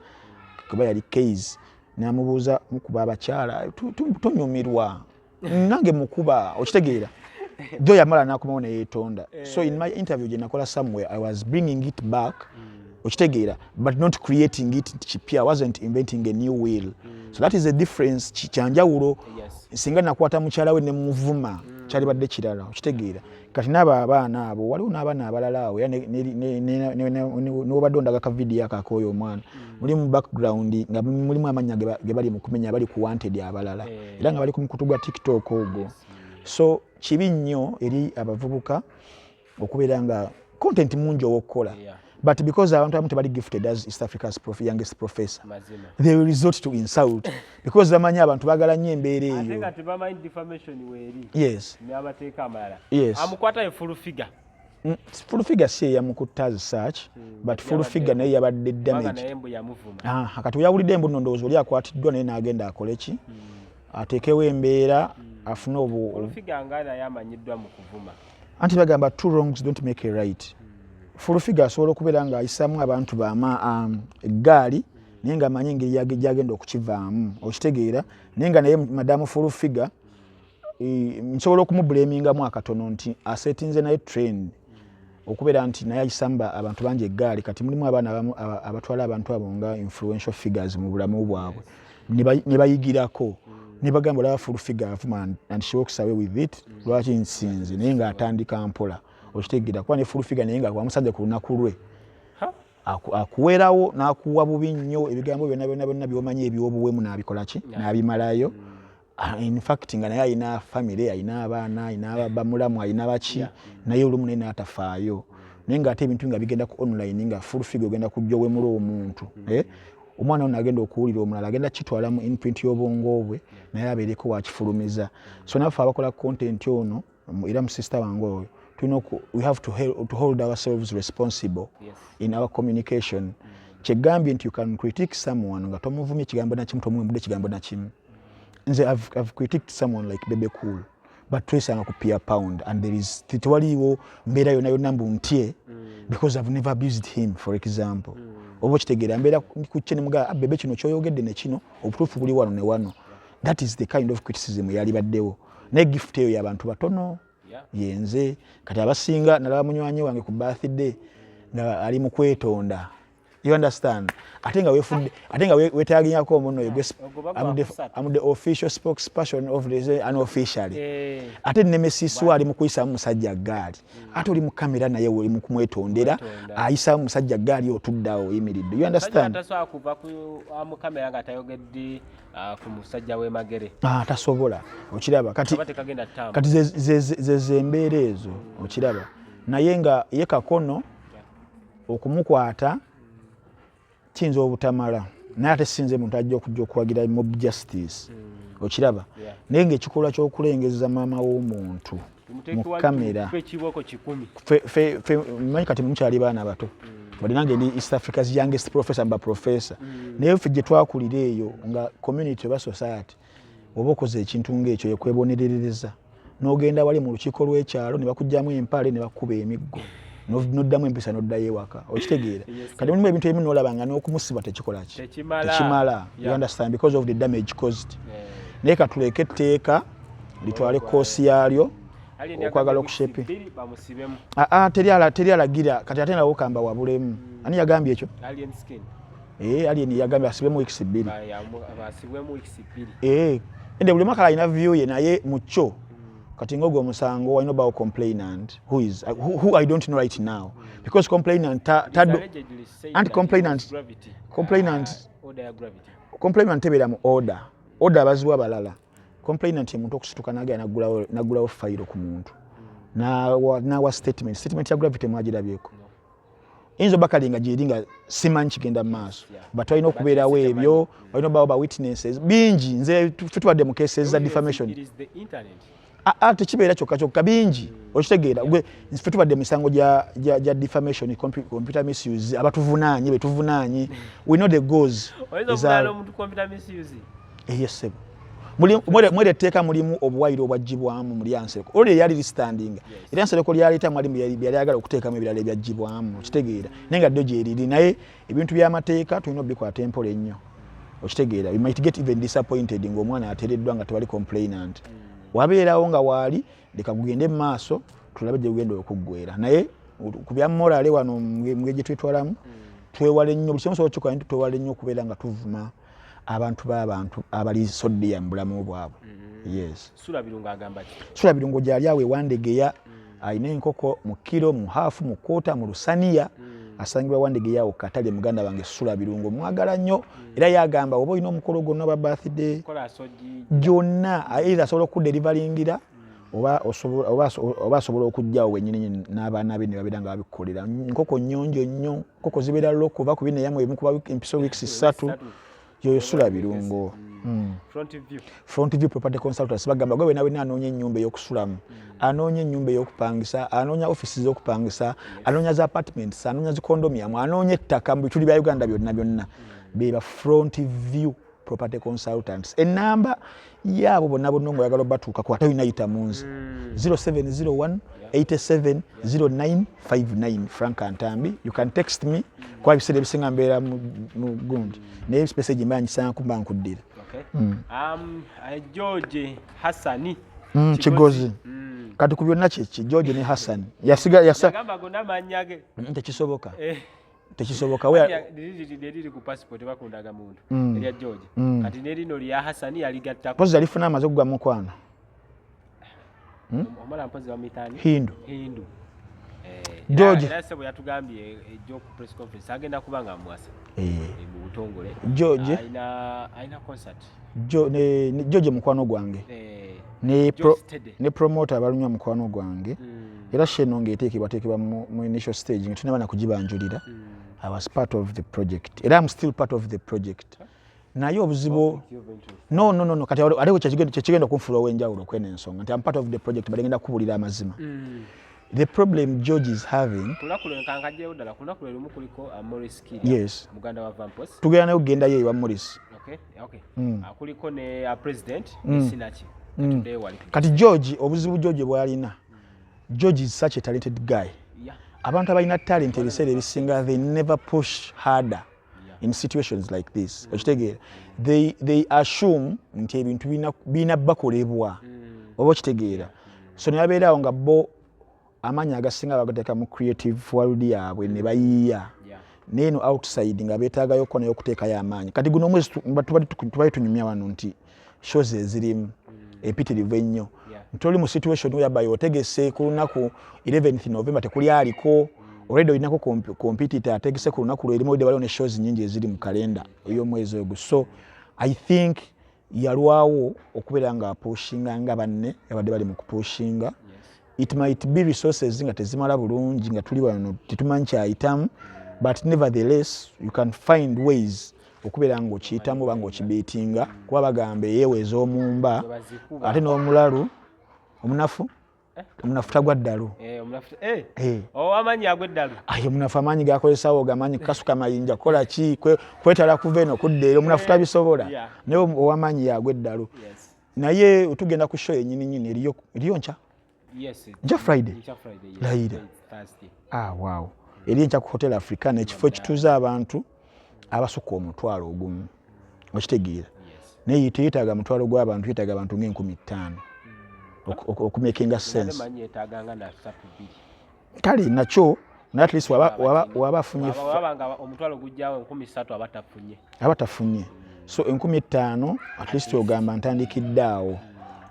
kuba yali case, namubuuza, "Mukuba abakyala, tonyumirwa nange mukuba?" Okitegeera? Though yamala nakomawo neyetonda. So in my interview gye nakola somewhere, I was bringing it back, okitegeera, but not creating it nti kipya. I wasn't inventing a new wheel. So that is a difference, kyanjawulo. Singa nakwata mukyala we nemuvuma, kyalibadde kirala, okitegeera? Kati naabo abaana abo, waliwo n'abaana abalala awo, era newobadde ondaga ka vidiyo ako ak'oyo omwana, mulimu background nga mulimu amannya ge bali mu kumenya, bali ku wanted abalala, era nga bali ku mukutu gwa TikTok ogwo. So kibi nnyo eri abavubuka okubeera nga content mungi ow'okukola, but because abantu abamu tebali gifted as East Africa's youngest professor, they will resort to insult because bamanyi abantu baagala nnyo embeera Ate eyo. nga tebamanyi defamation weeri n'amateeka amalala. Amukwatayo Full Figure. Full Figure si eyamukutta as such, but Full Figure naye yabadde Kubanga damage. naye mbu yamuvuma. Ah, kati weyawulidde embu nno, ndowooza oli akwatiddwa, naye n'agenda akole ki, ateekewo embeera afune obu. Full Figure nga naye amanyiddwa mu kuvuma. Anti bagamba two wrongs don't make a right. Full Figure asobola okubeera ng'ayisaamu abantu bama eggaali, naye ng'amanyi engeri gyagenda okukivaamu, okitegeera? Naye nga naye madamu Full Figure, nsobola okumublamingamu akatono nti asetinze naye trend okubeera nti naye ayisaamu abantu bangi eggaali. Kati mulimu abaana abamu abatwala abantu abo nga influential figures mu bulamu bwabwe, ne bayigirako ne bagamba, "Olaba Full Figure avuma and she walks away with it, lwaki nsinze?" Naye ng'atandika mpola, okitegeera? Kuba ne Full Figure naye nga wamusanze ku lunaku lwe, akuweerawo n'akuwa bubi nnyo ebigambo byonna byonna byonna by'omanyi ebyobuwemu, n'abikola ki, n'abimalayo. In fact nga naye alina family, alina abaana, alina bamulamu, alina baki, naye olumu naye n'atafaayo. Naye ng'ate ebintu nga bigenda ku online, nga Full Figure ogenda kujja owemula omuntu, eh? Omwana ono agenda okuwulira, omulala agenda kitwala mu imprint y'obwongo bwe, naye abeereko wakifulumiza. So naffe abakola content ono, era mu sister wange oyo, Tulina we have to hold ourselves responsible in our communication. Kyegambye nti you can critique someone nga tomuvumye ekigambo nakimu, tomuwembudde ekigambo nakimu. Nze I've critiqued someone like Bebe Cool, but twesanga ku Pia Pound and there is tewaliiwo mbeera yonna yonna mbu ntye because I've never abused him, for example. Oba okitegeera, mbeera ku kye nemugaa, "Ah, Bebe, kino kyoyogedde ne kino, obutuufu buli wano ne wano." That is the kind of criticism yalibaddewo, naye gift eyo y'abantu batono. Yenze kati abasinga nalaba munywanyi wange ku birthday nga ali mu kwetonda, you understand, ate nga wefudde, ate nga wetaginyako omuno. Ogwo bagwa kusatu. I'm the official spokesperson of the unofficially. Ate nemesis we ali mu kuyisamu musajja gaali, ate oli mu kamera naye oli mu kumwetondera. Kumwetonda. Ayisamu musajja gaali, otuddeawo oyimiridde, you Musajja understand? Tasobola kuva ku mu kamera nga tayogedde ku musajja w'e Magere. Ah, tasobola, okiraba kati. Kaba tekagenda ttamba. Kati ze embeera ezo, okiraba, naye nga ye Kakono okumukwata kiyinza obutamala, naye ate sinze muntu ajja okujja okuwagira mob justice, okiraba? Yeah. Naye ngaekikolwa ky'okulengeza maama w'omuntu mu kamera Ekibooko 100. Manyi kati mukyali baana bato, wadde nange ndi East Africa's youngest professor, mba professor, naye ffe gye twakulira eyo nga community oba society, oba okoze ekintu ngaekyo, ekwebonerereza n'ogenda wali mu lukiiko lw'ekyalo ne bakugjamu empale ne bakuba emiggo, noddamu empisa, noddayo ewaka, okitegeera? Kati mulimu ebintu ebimu nolaba nga n'okumusiba tekikola ki? Tekimala. Tekimala, you understand, because of the damage caused. Naye katuleke etteeka litwale koosi yaalyo. Alien Okwagala yagambye okushepi. weeks 2 bamusibemu. Aa, teri alagira kati ate nawo kamba wabulemu. Ani yagambye ekyo? Alien Skin. Eh, Alien yagambye asibemu weeks 2. Basibwemu weeks 2. Eh, ende buli mwaka alina view ye, naye mu kyo kati ng'ogwo omusango walina obawo complainant who is who I don't know right now, because complainant ta, anti Order ya gravity. Complainant tebeera mu order. Order abaziwa abalala. Complainant ye muntu okusituka nagenda naggulawo fayiro ku muntu, nawa statement. Statement ya gravity mwagirabyeko? Eyinza oba kale nga gyeri nga simanyi kigenda mu maaso, but walina okubeerawo ebyo, walina obawo ba witnesses bingi. Nze ffe tubadde mu cases za defamation. It is the internet. Ah, ah, tekibeera kyokka kyokka, bingi, okitegeera? Gwe ffe tubadde mu misango gya defamation, computer misuse, abatuvunaanye betuvunaanye, we know the goals. Oyinza okuvunaana omuntu computer misuse? Yes, ssebo. Mwere etteeka mulimu obuwayiro obwagibwamu mu lyansereko olwo lyali listandinga, era Nsereko lyaleeta mwalimu byali ayagala okuteekamu ebirala ebyagibwamu, okitegeera? Naye nga ddyo gyeriri, naye ebintu by'amateeka tulina obikwata empola ennyo, okitegeera? You might get even disappointed ng'omwana ateereddwa nga tewali complainant. Wabeerawo nga waali, leka gugende mu maaso tulabe gye gugenda okuggwera. Naye ku bya morale wano mugeri gye twetwalamu, twewale nnyo buli kimu sobola kikola nti twewale nnyo okubeera nga tuvuma abantu b'abantu abali so dear mu bulamu bwabwe. Yes. Sula Birungo agamba ki? Sula Birungo gyali awo ewandegeya, alina enkoko mu kiro, mu half, mu quarter, mu lusaniya. Asangibwa Wandegeya awo katale. Muganda wange Sula Birungo mwagala nnyo, era yagamba oba olina omukolo gwonna oba birthday Kola asogi. gyonna, either asobola okudelivaringira oba asobola okujjawo wennyini n'abaana be ne babeera nga babikukolera. Nkoko nnyonjo nnyo, nkoko zibeera loko oba ku bino eyammwe ebimukuba empiso weeks 3. Yoyo Sula Birungo. Front View. Front View Property Consultants bagamba gwe wena wena anoonya ennyumba ey'okusulamu, anoonya ennyumba ey'okupangisa, anoonya ofisi z'okupangisa, anoonya za apartments, anoonya zi condominium, anoonya ettaka mu bituli bya Uganda byonna byonna, beba Front View Property Consultants. Enamba yaabo bonna bonna ngaoyagala obatuukako ate olina yita mu nze, 0701 87 0959, Frank Antambi. You can text me kuba ebiseera ebisinga mbeera mu gundi, naye message mba ngisanga kumba nkuddira. Okay. George Hassani. Kigozi. Kati ku byonna kyeki George ne Hassan yasiga yasa Yagamba gonna mannya ge. Tekisoboka. Tekisoboka. Liriri ku passport bakundaga muntu erya George. Kati nerino lya Hassani yaligattako. Mpozi alifuna amaze okugwa mukwano. Omala mpozi bamuyitaani? Hindu. Hindu. George. Era sebo yatugambye ejjo ku press conference agenda kuba nga amwasa mu butongole. George. Alina concert. Ne George mukwano gwange. Ne George Steady. Ne promoter abalunywa mukwano gwange. Era sheno ng'eteekebwateekebwa mu initial stage nga tunaba nakugibanjulira. I was part of the project. Era I'm still part of the project. Naye obuzibu Conflict of interest. No, no, no, no. Kati ate kyekigenda okunfuula ow'enjawulo kweno ensonga nti I'm part of the project, but ngenda kubuulira amazima. The problem George is having, Ku lunaku lwe, nkankajewo ddala, ku lunaku lwe lumu kuliko Maurice Kirya, muganda wa Vampos. Tugenda naye okugendayo ewa Morris. Okay. Kuliko ne president ne Sinaki. Katuddeyo wali. Kati George, obuzibu George bw'alina, George is such a talented guy. Abantu abalina talent ebiseera ebisinga they never push harder in situations like this, okitegeera? They assume nti ebintu birina bakolebwa, oba okitegeera? So ne babeeraawo nga bo amaanyi agasinga bagateeka mu creative world yaabwe ne bayiiya, neeno outside nga beetaagayo ko naye okuteekayo amaanyi. Kati guno omwezi tubadde tunyumya wano nti shows ezirimu empitirivu ennyo, nti oli mu situation whereby otegese ku lunaku 11th November, tekuli aliko already, olinako competitor ategese ku lunaku lwerimu, already waliwo ne shows nyingi eziri mu kalenda ey'omwezi ogwo. So I think yalwawo okubeera nga apushinga nga banne yabadde bali mu kupushinga. It might be resources nga tezimala bulungi, nga tuli wano tetumanyi kyayitamu, but nevertheless you can find ways okubeera ng'okiyitamu oba ng'okibeetinga, kuba bagamba eyeewa ez'omumba Bwe bazikuba. Ate n'omulalu omunafu, omunafu tagwa ddalu. Eh, omunafu, eh. Eh. Ow'amaanyi agwa eddalu. Aye omunafu amaanyi gakozesawo gamaanyi kukasuka mayinja, kukola ki, kwetala kuva eno kudda eri, omunafu tabisobola. Naye ow'amaanyi yagwa eddalu. Naye tugenda ku show yennyini nyini, eriyo nkya. Nkya Friday? Nkya Friday, yes. Layira. It's Thursday. Ah, wow, eri enkya ku Hotel Africana, ekifo ekituuza abantu abasukka 10,000, okitegeera? Yes. Naye teyetaaga mutwalo gw'abantu, yeetaaga abantu nga 5000 okumakinga Nade sense. Manyi yeetaaganga na ssatu bbiri. Kale nakyo, naye at least waba afunye Waba nga omutwalo gujjawo 3000, aba tafunye. Aba tafunye. So 5000 at least ogamba ntandikidde awo,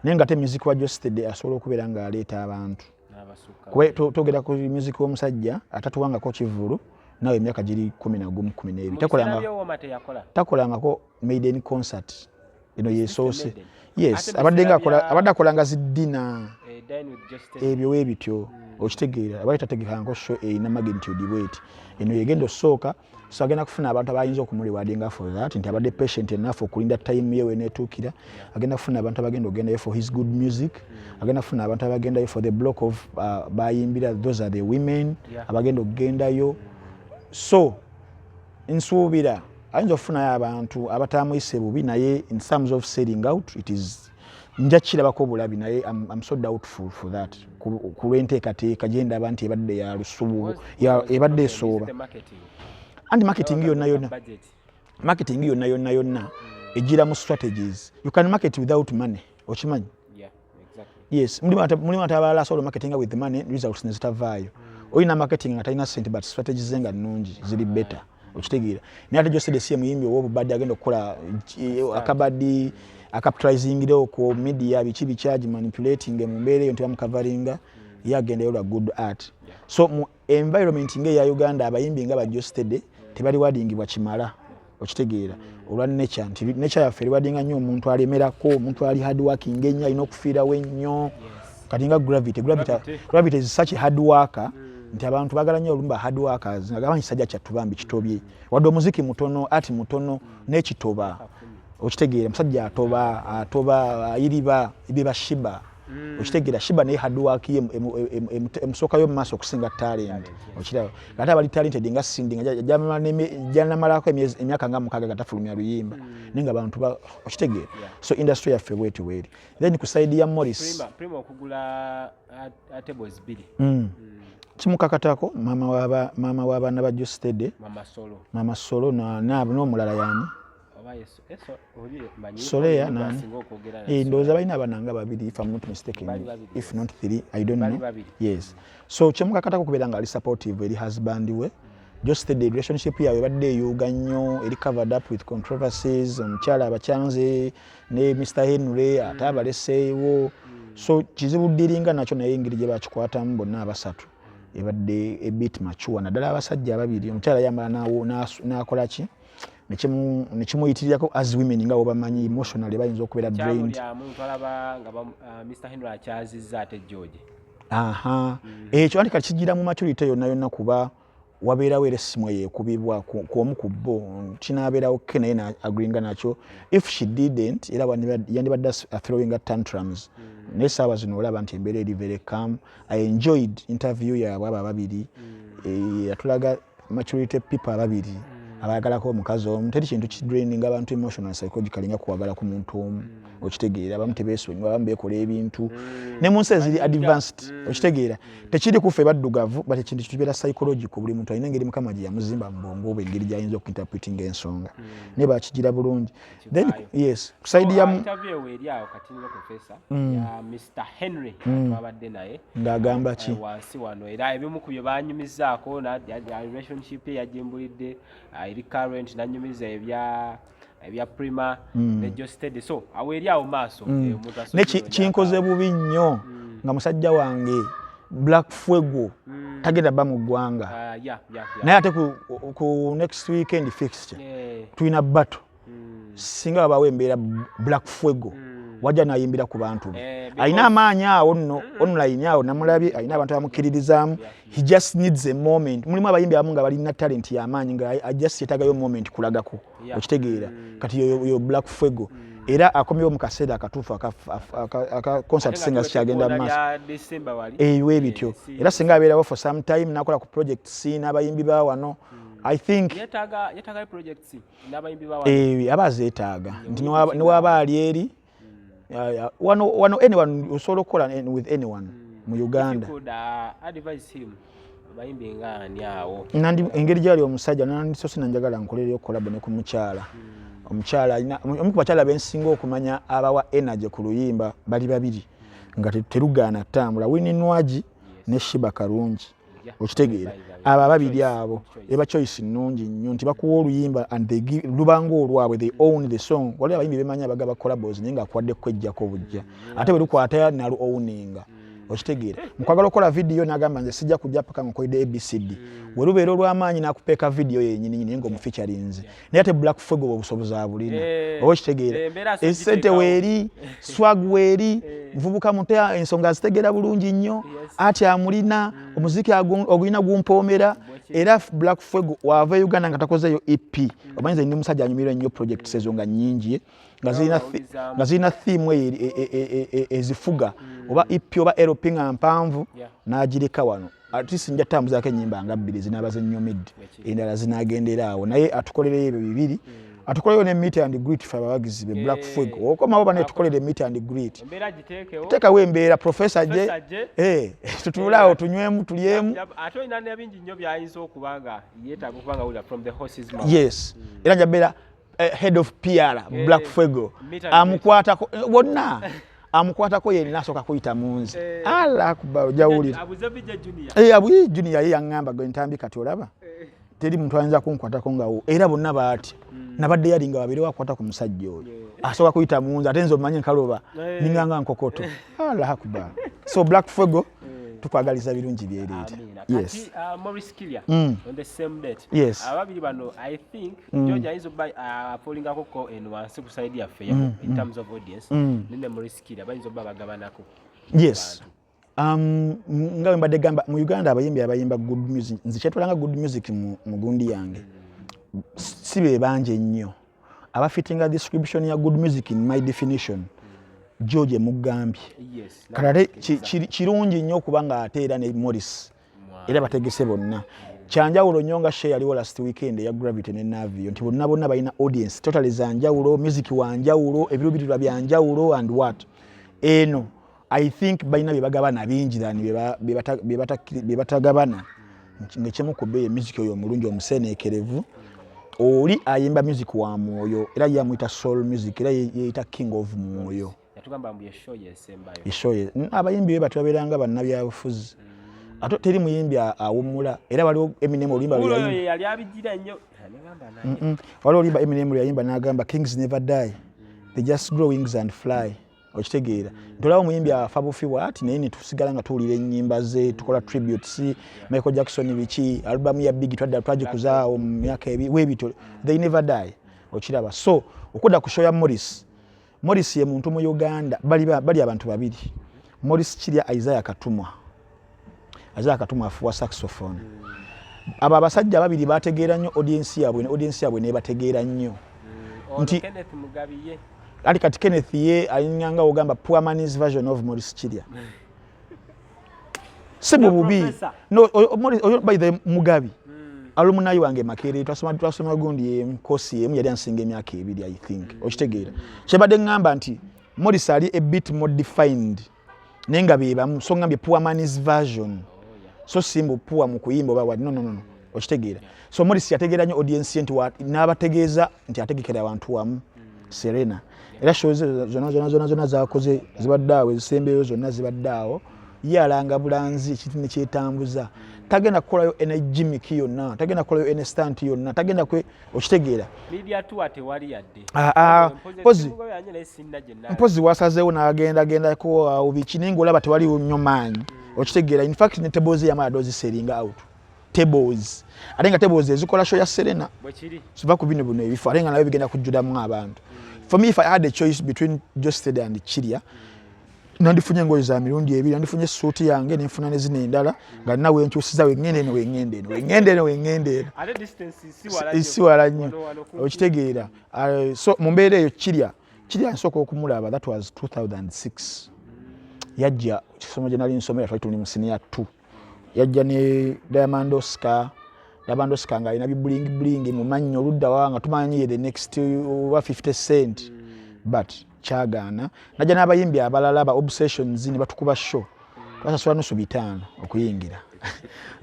naye nga te music wa Geosteady asobola okubeera ng'aleeta abantu. N'abasukka. Kuba twogera ku music w'omusajja atatuwangako kivvulu, nawe emyaka giri 11, 12. Mu biseera Takolanga by'Owoma teyakola. Takolangako maiden concert, eno yesoose. Maiden. Yes. Ate mu Abadde biseera nga abadde akolanga zi dinner. Eh, Dine with Geosteady. Ebyo weebityo, okitegeera? Abadde tategekangako show erina magnitude bweti. Eno yegenda osooka, so agenda kufuna abantu abayinza okumurewadinga for that, nti abadde patient enough okulinda time ye weneetuukira. Agenda kufuna abantu abagenda ogendayo for his good music, agenda kufuna abantu abagendayo for the block of bayimbira, those are the women abagenda okugendayo. So nsuubira ayinza okufunayo abantu abatamuyise bubi, naye in terms of selling out, it is nja kirabako obulabi, naye I'm so doubtful for that, ku lw'enteekateeka gye ndaba nti ebadde ya lusubu, ebadde esooba. The marketing. Anti marketing yonna yonna, Budget. marketing yonna yonna yonna ejjira mu strategies. You can market without money, okimanyi? Yeah, exactly. Yes, mulimu ate abalala asobola marketinga with money, results ne zitavaayo. Olina marketing nga talina sente, but strategies ze nga nnungi, ziri better, okitegeera? Naye ate Geosteady si ye muyimbi ow'obubadde agenda okukola akabadi acapitalizingire okwo media biki biki manipulating mu mbeera eyo nti bamukavaringa. Ye agendayo lwa good art. So mu environment nga eya Uganda, abayimbi nga ba Geosteady tebaliwadingibwa kimala, okitegeera? Olwa nature, nti nature yaffe eriwadinga nnyo omuntu alemerako, omuntu ali hard working ennyo, alina okufiirawo ennyo. Kati nga Gravity, Gravity, Gravity. Gravity is such a hard worker nti abantu bagala nnyo olumba hard workers, nga gamba kisajja kyattu bambi kitobye, wadde omuziki mutono, ati mutono n'ekitoba, okitegeera? Musajja atoba, atoba, ayiriba ebye ba Sheebah, okitegeera? Sheebah naye hard work ye emusookayo mu maaso okusinga talent, okiraba? Ate abali talented nga Cindy, nga janamalako emyaka nga 6 nga tafulumya luyimba, naye nga bantu okitegeera? So industry yaffe bweti bweri. Then ku side ya Morris, Prima, Prima okugula tables bbiri. Kimukakatako maama w'abaana ba Geosteady. Mama Solo. Mama Solo n'omulala yani? Oba Yesu, oli manyi. Soleya oli nani? asinga okwogera na Eh, ndowooza balina abaana nga babiri, if I'm not mistaken. Bali babiri, if not three, I don't Bali know. babiri. Yes, so kyemukakatako okubeera nga ali supportive eri husband we Geosteady. Relationship yaabwe ebadde eyuuga nnyo, eri covered up with controversies. Omukyala abakyanze ne Mr Henry, ate abaleseewo, so kizibu ddiringa nakyo, naye engeri gye bakikwatamu bonna abasatu ebadde a bit mature, naddala abasajja ababiri. Omukyala yamala n'akola ki, nekimuyitirirako, as women nga bwebamanyi, emotionally bayinza okubeera drained. Kyamulyamu twalaba nga Mr Henry akyazizza ate George. Aha, ekyo anti kati kigira mu maturity yonna yonna, kuba Wabeerawo era essimu eyo ekubibwa ku omu ku bo, kinaabeerawo ke naye agreeinga nakyo. If she didn't, era yandibadde throwing tantrums. Naye saawa zino olaba nti embeera eri very calm. I enjoyed interview yaabwe abo ababiri. Yatulaga maturity people ababiri abayagalako omukazi omu. Teri kintu kidraining abantu emotional, psychologically nga kuwagala ku muntu omu. Okitegeera, abamu tebeesonyiwa, abamu beekola ebintu ne mu nsi eziri advanced. Okitegeera, tekiri kuffe baddugavu, but ekintu kibeera psychological. Buli muntu alina engeri Mukama gye yamuzimba mu bwongo bwe, engeri gy'ayinza okuinterpretinga ensonga, naye bakigira bulungi. Then yes, ku side ya interview eri awo kati nga professor ya Mr Henry twabadde naye. Ng'agamba ki? Wansi wano era ebimu ku bye banyumizaako relationship ye yagimbulidde, eri current, nanyumiza ebya Prima ne Geosteady. So awo eri awo maaso, omuntu asobola Ne kinkoze bubi nnyo nga musajja wange Black Fuego tagenda bba mu ggwanga. Naye ate ku next weekend fixture tulina battle. Singa wabawo embeera Black Fuego wajja nayimbira ku bantu be. Alina amaanyi awo nno online awo namulabye, alina abantu abamukkiririzaamu. He just needs a moment. Mulimu abayimbi abamu nga balina talent y'amaanyi nga just yetaagayo moment kulagako. Okitegeera, kati yo Black Fuego era akomyewo mu kaseera akatuufu aka concert singa sikyagenda mu maaso. December wali. Ebiwe bityo. Era singa abeerawo for some time nakola ku project c n'abayimbi ba wano, I think yetaaga projects n'abayimbi ba wano. Aba azeetaaga nti newaba ali eri wano anyone osobola okukola with anyone mu Uganda. If you could advise him, abayimbi nga ani awo? Engeri gyali omusajja, nandisose nanjagala nkolereyo collabo ne ku mukyala. Omukyala alina omu ku bakyala bensinga okumanya abawa energy ku luyimba, bali babiri nga terugaana ttambula, Winnie Nwagi ne Sheebah Karungi. Okitegeera, abo ababiri abo eba choice nnungi nnyo nti bakuwa oluyimba and they give, lubanga olwabwe, they own the song. Waliwo abayimbi bemanyi abagaba collabos naye ng'akuwadde kwejjako bujja, ate bwe lukwata nalu owninga. Okitegeera, mukwagala okukola vidiyo n'agamba nze sijja kujja paka nkoledde ABCD. We lubeera olw'amaanyi n'akupeeka vidiyo yennyini naye ng'omufeaturinze. Naye ate Black Fuego obusobozi abulina. Oba okitegeera, Embeera asobola esente ogiteekawo. Weeri swag, weeri muvubuka muto, ensonga azitegeera bulungi nnyo. Ati amulina omuziki ogulina gumpoomera. Era Black Fuego waava e Uganda nga takozeeyo EP. Omanyi nze ndi musajja anyumirwa nnyo projects ezo nga nnyingi, Bawulizaamu. nga zirina theme eyo ezifuga oba EP oba LP nga mpanvu n'agireka wano. At least nja tambuzaako ennyimba nga bbiri zinaaba zennyumidde, endala zinagendera awo, naye atukolereyo ebyo bibiri, atukoleyo ne meet and greet fe abawagizi be Black Fuego. Okomawo bane tukolere meet and greet. Embeera giteekewo. Teekawo embeera, professor je. Professor je. Tutuule awo tunywemu tulyemu. Ate olina nebingi nnyo byayinza okuba nga yeetaaga okuba nga wulira from the horse's mouth. Yes, era njabeera head of PR Black Fuego. Meet and Amukwatako wonna, amukwatako yenna asooka kuyita mu nze. Allah akuba ojawulira. Abuze Vijja Junior. Abuye Junior ye yaŋŋamba gwe Ntambi, kati olaba teri muntu ayinza kunkwatako nga wo, era bonna baatya nabadde yali nga babeerewo akwata ku musajja oyo asooka kuyita mu nze, ate nze omanyi nkaloba ninganga nkokoto. Allah akuba. So Black Fuego, tukwagaliza birungi byereere. Amina. Yes. Kati Maurice Kirya on the same date. Ababiri bano, I think George ayinza obba afallingako ko eno wansi ku side yaffe in terms of audience. Nene Maurice Kirya bayinza obba bagabanako. Yes, nga bwe mbadde gamba, mu Uganda abayimbi abayimba good music, nze kyetwalanga good music mu gundi yange, si be bangi ennyo abafitinga description ya good music in my definition. George mugambye. Kati ate kirungi nnyo okuba nga ate era ne Morris era bategese bonna kyanjawulo nnyo nga show yaliwo last weekend eya Gravity ne Navio, nti bonna bonna balina audience totally zanjawulo, music wanjawulo, ebiruubirirwa byanjawulo and what eno I think balina bye bagabana bingi than bye batagabana, ngaekimu ku byo ye music oyo omulungi omuseeneekerevu. Oli ayimba music wa mwoyo, era ye amuyita soul music, era yeyita king of mwoyo. Yatugamba mbu ye show yesembayo. Eshow ye abayimbi be batyo babeeranga bannabyabufuzi, ate teri muyimbi awummula. Era waliwo Eminem oluyimba lwe Oyo yayimba ye yali abigira nnyo. Negamba naye. Waliwo oluyimba Eminem lwe yayimba n'agamba, "Kings never die, they just grow wings and fly." Okitegeera nti olaba omuyimbi afa bufi bwati, naye netusigala nga tuwulira ennyimba ze, tukola tributes. Michael Jackson biki, alubamu ya Big twadda twagikuzaawo mu myaka webityo, they never die. Okiraba, so okudda ku show ya Morris, Morris ye muntu mu Uganda bali abantu babiri, Morris Kirya, Isaiah Katumwa. Isaiah Katumwa afuwa saxophone. Abo abasajja babiri bategeera nnyo audience yaabwe, ne audience yaabwe nebategeera nnyo. Nti Kenneth Mugabi ye? Ali kati Kenneth ye alinganga ogamba poor man's version of Maurice Kirya. Si mu bubi. No, oyo by the Mugabi alumni wange Makerere, twasoma gundi emu, course emu, yali ansinga emyaka 2, I think. Okitegeera kyebadde ŋŋamba nti Maurice ali a bit more defined, naye nga be bamu. So ŋŋambye poor man's version. So simbu poor mu kuyimba oba what. No, no, no, no. Okitegeera? So Maurice yategeera nnyo audience ye nti n'abategeeza nti ategekera abantu wamu Serena, era shows zonna zonna zonna zonna zakoze zibadde awo, ezisembeyo zonna zibadde awo. Ye alanga bulanzi, ekintu nekyetambuza. Tagenda kukolayo ene gimmick yonna, tagenda kukolayo ene stunt yonna, tagenda kwe, okitegeera? Media tour tewali yadde. Ah, ah, mpozi mpozi wasazeewo n'agendagendako awo biki, naye ngaolaba tewaliwo nnyo maanyi, okitegeera? In fact, ne tables yamala ozisellinga out tables, ate nga tables ezikola show ya Serena bwekiri. Siva ku bino bino ebifo, ate nga nabyo bigenda kujjulamu abantu. For me, if I had a choice between Geosteady and Kirya, nandifunye engoye za mirundi ebiri, nandifunye essuuti yange nenfuna ne zino endala, nga nina wenkyusiza, wengenda eno, wengenda eno, wengenda eno, wengenda eno. Ate distance si wala nnyo. Si wala nnyo. Wano, wano kumpi. Okitegeera? So mu mbeera eyo, Kirya nsooka okumulaba, that was 2006. Yajja kisomo gye nali nsomera, twali tuli mu senior 2. Yajja ne Diamond Oscar. Diamond Oscar nga alina bibling bling mu mannyo oludda wa, nga tumanyi ye the next oba 50 Cent, but kyagaana. Najja n'abayimbi abalala ba Obsessions ne batukuba show, twasasula nusu bitaano okuyingira.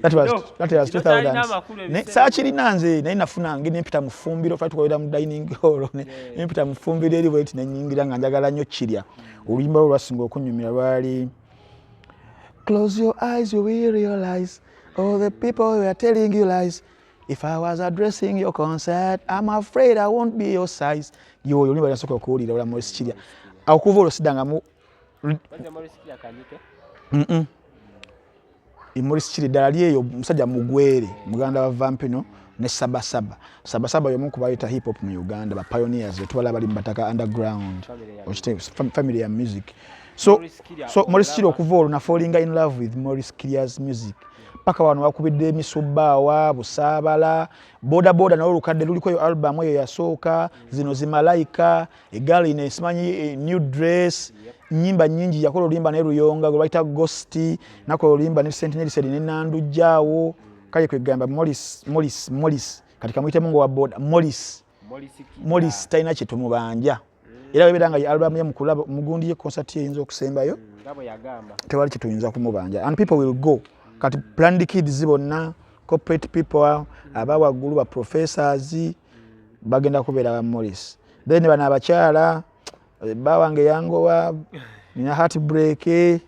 No, That was kino 2000. kyalina amakulu ebiseera. Saakirina nze, naye nafuna nge nempita mu ffumbiro, twali tukolera mu dining hall, nempita mu ffumbiro eri bweti nenyingira, nga njagala nnyo Kirya. Oluyimba lwo lwasinga okunyumira lwali "Close your eyes, you will realize all the people were telling you lies. If I was addressing your concert, I'm afraid I won't be your size." Yoyo oluyimba lwasooka okuwulira olwa Maurice Kirya. Okuva olwo siddangamu. Baze Maurice Kirya Kanyike. Maurice Kirya eddala lyeyo, musajja mugwere, muganda wa Vampino ne Sabasaba. Sabasaba y'omu ku bayita hip hop mu Uganda, ba pioneers betubala bali mu Bataka Underground. Family ya Family ya music. So Maurice Kirya. So Maurice Kirya, omulaba. Okuva olwo na fallinga in love with Maurice Kirya's music paka wano wakubidde emisubbaawa busaabala boda boda, naye olukadde luliko eyo album eyo yasooka, zino zimalayika, egaali nesimanyi, new dress, nyimba nyingi. Yakola oluyimba naye Luyonga gwe bayita Ghost, nakola oluyimba ne St Nelson ne Nandujjaawo. Kale kwegamba Maurice, Maurice, Maurice, kati kamuyitemu nga wa boda Maurice. Maurice Kirya. Maurice talina kyetumubanja, era webeera nga ye album ye mukulaba mugundi ye concert ye eyinza okusembayo. Nga bwe yagamba. Tewali kyetuyinza kumubanja and people will go. Kati planned kids bonna, corporate people aba waggulu, ba professors, bagenda kubeera ba Morris. Then bano abakyala, bawange yangowa, nina heartbreak,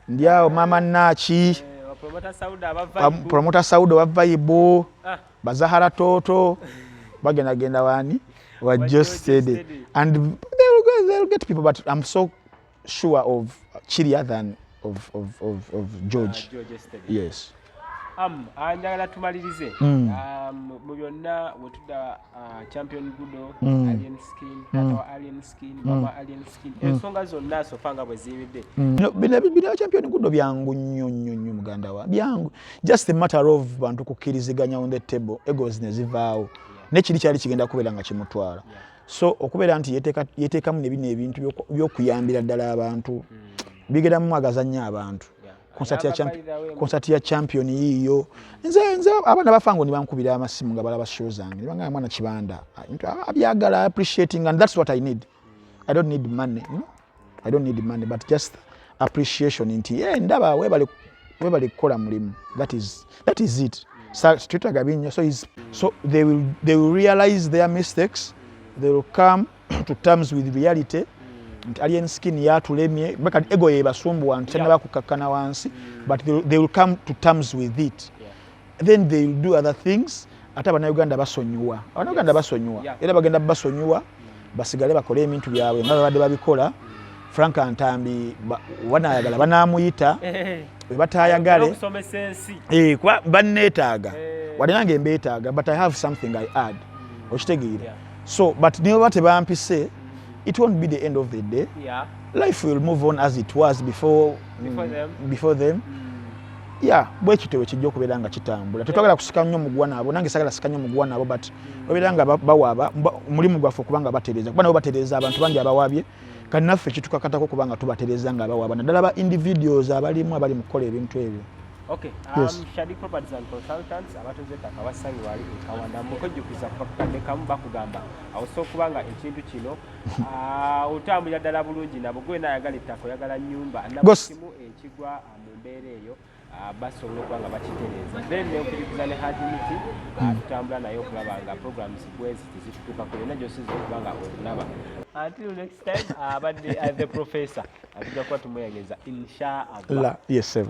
ndi awo, mama naki. Promoter Sauda aba Vibe. Promoter Sauda wa Vibe. Ah. Bazahara Toto bagenda genda wani wa Wa Just George Steady. Steady. And they will go, they will get people, but I'm so sure of Kirya than of George. Ah, George Steady. Yes. Njagala tumalirize. Mu byonna wetudda, Champion Gudo, Alien Skin, tata wa Alien Skin, mama Alien Skin, ensonga zonna so far nga bwe ziyimiridde. No, bino Champion Gudo byangu nnyo nnyo nnyo, muganda wa, byangu. Just a matter of bantu kukkiriziganya on the table, egos ne zivaawo, nekiri kyali kigenda kubeera nga kimutwala. So okubeera nti yeteekamu ne bino ebintu by'okuyambira ddala abantu, bigenda mumwagaza nnyo abantu. Concert ya Ayamba, by the way, Concert ya Champion yiiyo. Nze abaana bafango ne bankubira amasimu nga balaba show zange, ne bangamba mwana Kibanda abyagala, appreciating, and that's what I need. I don't need money, no? I don't need money, but just appreciation nti yeah, ndaba webale, webale kukola mulimu. That is it. Twetaaga bingi. So they will realize their mistakes. They will come to terms with reality nti Alien Skin yatulemye. Kati ego yebasumbuwa nti tanaba kukakkana wansi, but they will come to terms with it. Then they will do other things. Ate Abannayuganda basonyiwa, Abannayuganda basonyiwa. Era bagenda basonyiwa, basigale bakole ebintu byabwe nga babadde babikola. Frank Ntambi wanayagala banamuyita, bwe batayagale okusomesa ensi. Eh, kuba banneetaaga. Wadde nange mbeetaaga, but I have something I add, okitegeera? Yeah. So but niba ba tebampise, it won't be the end of the day. Life will move on as it was before, Before them. Before them. Ya, bwekityo bwekijja okubeera nga kitambula. Tetwagala kusika nnyo muguwa nabo, nange sagala sika nnyo muguwa nabo, but babeera nga bawaaba, omulimu gwaffe okuba nga batereeza, kuba nabo batereeza abantu bangi abawabye. Kati naffe kitukakatako kuba nga tubatereeza nga abawaaba, naddala ba individuals abalimu abali mu kukola ebintu ebyo. Okay, Yes. Shadi Properties and Consultants, abatunze ettaka basangibwa wali e Kawanda. Mukojjukiza kuva ku kadde kamu bakugamba awosa okuba nga ekintu kino otambulira ddala bulungi nabo. Gwe ayagala ettaka, oyagala nnyumba, Gos. nakimu ekigwa mu mbeera eyo, basobola okuba nga bakitereeza. Then nekujjukiza ne Haji Miti, tutambula naye okulaba nga programs bwezi tezitutuukako yonna gyosiza okuba nga otulaba. Until next time, abadde the professor, tujja kuba tumweyageza insha Allah. La, yes, sir.